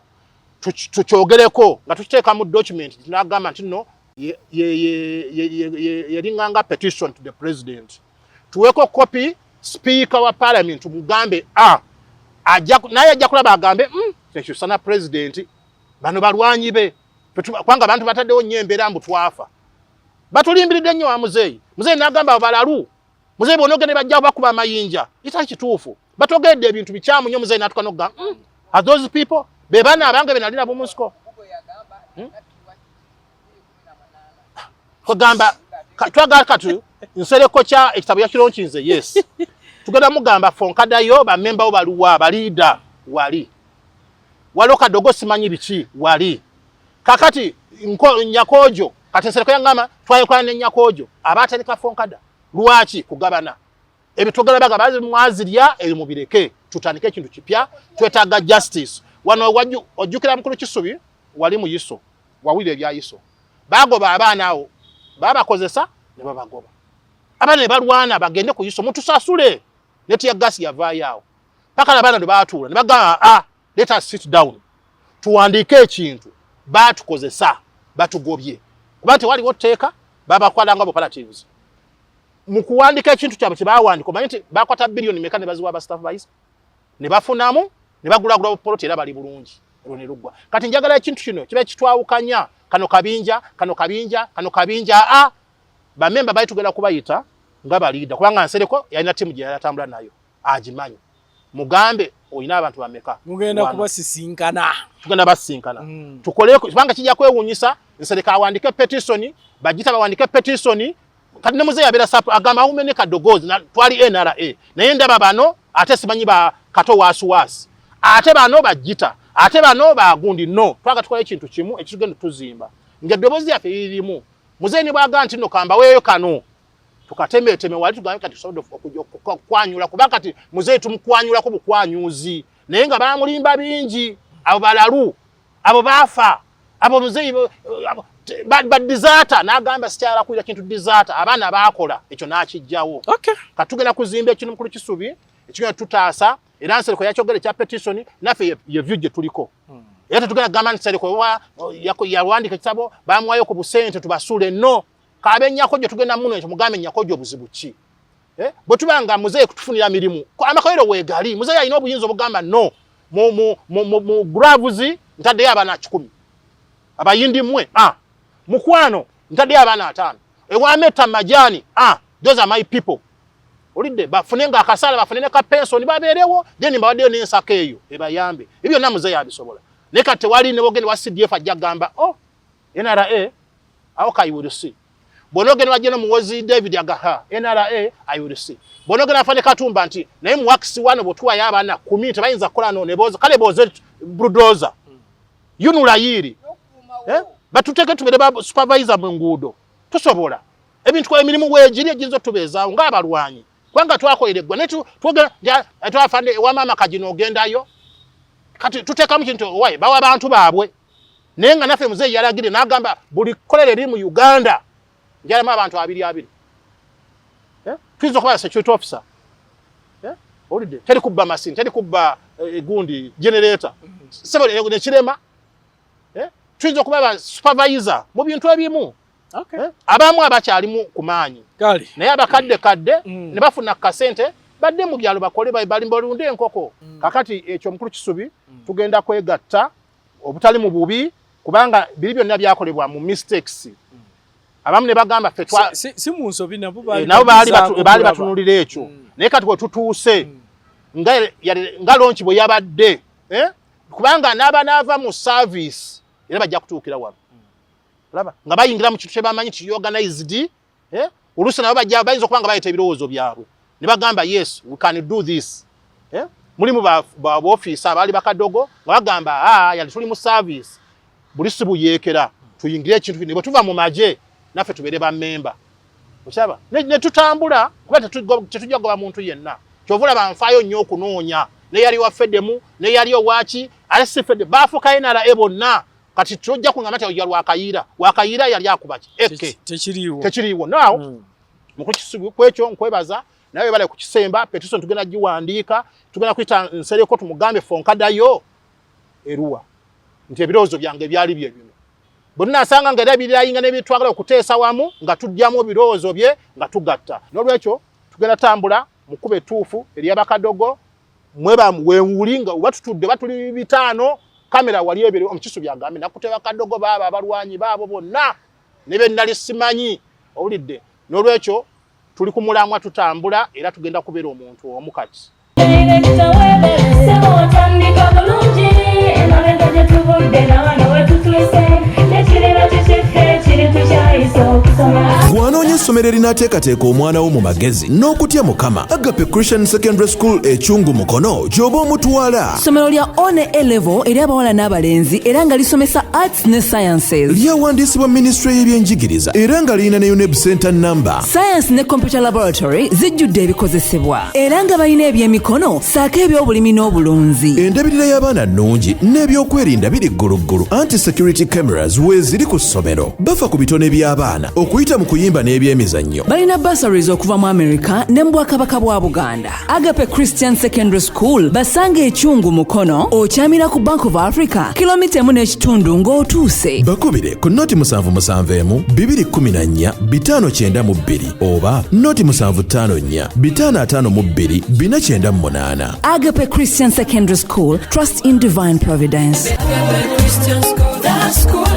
Tukyogereko nga tukiteeka mu document, tunagamba nti nno yeringanga petition to the president. Tuweeko copy speaker wa parliament tumugambe, naye ajja kulaba agambe, tekyusana president, bano balwanyi be. Kubanga abantu bataddewo nnyo embeera mbu twafa. Batulimbiridde nnyo wa muzeeyi. Muzeeyi n'agamba abo balalu. Muzeeyi bw'onoogenda bajja bakuba amayinja. Kitali kituufu. Batwogedde ebintu bikyamu nnyo, muzeeyi n'atuuka n'okugamba, are those people? Be baana abange be nali nabo mu nsiko. Kugamba, twagala kati Nsereko kya ekitabo yakilaunchinze, yes. Tugenda mugamba Fonkadayo ba member bo baluwa, ba leader wali. Waliwo Kadogo simanyi biki wali. Kakati Nyakojo, kati Nsereko yangamba twayokana ne Nyakojo abaatandika Fonkada. Lwaki kugabana? Ebitogera baga bazi mwazirya ebyo mubireke, tutandike ekintu kipya, twetaaga justice. Wano ojjukira mukulu Kisubi wali mu ISO, wawulira ebya ISO. Bagoba abaana awo, babakozesa ne babagoba. Abaana ne balwana bagende ku ISO, mutusasule. Ne tear gas yavaayo awo. Paka abaana ne baatuula ne bagamba, let us sit down. Tuwandiike ekintu baatukozesa, batugobye. Kuba tewaliwo tteeka, babakwala nga operatives. Mu kuwandiika ekintu kyabwe kye baawandiika, omanyi nti baakwata biliyoni meka ne baziwa abastaff ba ISO? Ne bafunamu, ne bagulagula bupoloti era bali bulungi. Olwo ne luggwa. Kati njagala ekintu kino kibe kitwawukanya, kano kabinja, kano kabinja, kano kabinja, bamemba bali tugenda kubayita nga baliida, kubanga Nsereko yalina ttiimu gye yali atambula nayo, agimanyi. Mugambe olina abantu bameka? Mugenda Wano. kubasisinkana. Tugenda basisinkana. Tukole kubanga kijja kwewuunyisa, Nsereko awandike petition, bagita bawandike petition. Kati ne muzeeyi abeera agamba awumene kadogozi, na twali NRA. Naye ndaba bano ate simanyi ba Kato waasiwaasi. Ate bano bagita, ate bano bagundi. No, twagala tukole ekintu kimu ekitugenda tuzimba. Ng'eddoboozi lyaffe lirimu. Muzeeyi ne bw'agamba nti nno kambaweeyo kano, tukatemeeteme wali tugambe kati tusobodde okujja okukwanyula, kuba kati muzeeyi tumukwanyulako bukwanyuzi. Naye nga baamulimba bingi, abo balalu, abo baafa, abo muzeeyi ba disaster, n'agamba sikyala kuwulira kintu disaster, abaana baakola ekyo n'akiggyawo. Kati tugenda kuzimba ekintu mukulu Kisubi, ekigenda tutaasa, era Nsereko yakyogera ekya petition, naffe ye view gye tuliko. Era tetugenda kugamba nti Nsereko yawandiika ekitabo, baamuwaayo ku busente tubasuule, no. Kabe Nyakojo tugenda muno ekyo mugambe Nyakojo obuzibu ki? Bwe tuba nga muzeeyi kutufunira mirimu, amakolero weegali, muzeeyi alina obuyinza obugamba no, mu gloves ntaddeyo abaana 100. Abayindi mmwe, mukwano ntaddeyo abaana 5. Ewa Meta Majani, those are my people. Olidde bafune nga akasala, bafune ne ka pension babeerewo, then mbawaddeyo n'ensako eyo ebayambe. Ebyo byonna muzeeyi abisobola. Naye kati tewali ne bw'ogenda wa CDF ajja kugamba, oh, NRA, awo ka you will see. Bw'onoogenda wa General Muhoozi David agaha, NRA, I will see. Bw'onoogenda Afande Katumba nti, naye mu works wano bw'otuwayo abaana 10 tebayinza kukola no ne booza, kale booze bulldozer. Yunula yiiri. Batuteeke tubeere ba supervisor mu nguudo. Tusobola. Ebintu kwa emirimu weegiri egiyinza otubeezaawo ng'abalwanyi. Kubanga twakolera eggwa. Naye twogera, twafande ewa maama Kagino ogendayo. Kati tuteekamu kintu owaye, bawa abantu baabwe. Naye nga naffe muzeeyi yalagire n'agamba buli kkolero eriri mu Uganda njalamu abantu abiri abiri. Tuyinza okuba security officer. Owulidde? Teri kubba machine, teri kubba gundi generator. Sebo ne kirema. Tuyinza okuba ba supervisor mu bintu ebimu. Abamu abakyalimu ku maanyi. Naye abakadde kadde ne bafuna kasente Badde mu byalo bakole, balunde enkoko. Kakati ekyo mukulu Kisubi, tugenda kwegatta obutali mu bubi, kubanga biri byonna byakolebwa mu mistakes. Abamu ne bagamba ffe Si mu nsobi, nabo nabo baali batunulira ekyo. Naye kati bwe tutuuse nga launch bwe yabadde, kubanga n'aba n'ava mu service era bajja kutuukira wano. Olaba nga bayingira mu kintu kye bamanyi nti organized, oluusi nabo bajja bayinza okuba nga bayita ebirowoozo byabwe ne bagamba, "Yes, we can do this." Mulimu ba ofiisa abaali bakadogo nga bagamba, "Ah, yali tuli mu service, buli si buyeekera, tuyingire ekintu kino, bwe tuva mu magye naffe tubeere bammemba." Okyaba ne tutambula, kuba tetujja kugoba muntu yenna. Kyova olaba nfaayo nnyo okunoonya neyali wa feddemu, neyali owaki, ate si fedde baafuuka NRA bonna. Kati tojja kuŋŋamba nti oya lwakayiira wakayiira yali akuba ki eke. Tekiriiwo. Tekiriiwo now. Mukulu Kisubi, kwekyo nkwebaza, naye webale kukisemba. Petition tugenda giwandiika, tugenda kuyita Nsereko tumugambe fonkadayo eruwa nti ebirowoozo byange byali bye bino. Bwe tunasanga nga era birayinga n'ebitwagala okuteesa wamu, nga tuggyamu ebirowoozo bye nga tugatta. N'olwekyo tugenda tambula mu kkubo ettuufu eryabakadogo. Mweba wewuli nga oba tutudde batuli 500, kamera wali ebiri, omukisu byagambe nakuteba kadogo baaba abalwanyi baabo bonna ne be nali simanyi, owulidde. N'olwekyo tuli ku mulamwa, tutambula, era tugenda kubeera omuntu omu kati. Ssebo otandika bulungi, emabega gye tuvudde na wano we tutuuse, nekiriba kikiffe kiri tukyayise okusoma. Gwanoonya essomero erinaateekateeka omwana wo mu magezi n'okutya Mukama, Agape Christian Secondary School Ekyungu Mukono gy'oba omutwala. Ssomero lya one A level eri abawala n'abalenzi, era nga lisomesa arts ne sciences. Lyawandiisibwa minisitule y'ebyenjigiriza, era nga lirina ne UNEB center number. Science ne computer laboratory zijjudde ebikozesebwa, era nga balina ebyemikono ssaako ebyobulimi n'obulunzi. Endabirira y'abaana nnungi n'ebyokwerinda biri gguluggulu, anti security cameras weeziri ku ssomero. Bafa ku bitone by'abaana okuyita mu kuyimba n'ebyemizannyo. Balina bursaries okuva mu America ne mu Bwakabaka bwa Buganda. Agape Christian Secondary School basanga Ekyungu Mukono, okyamira ku Bank of Africa, kilomita 1.5 ng'otuuse. Bakubire ku 077 214 592 oba 0754 552 498. Agape Christian Secondary School, trust in divine providence. Christian School, the school.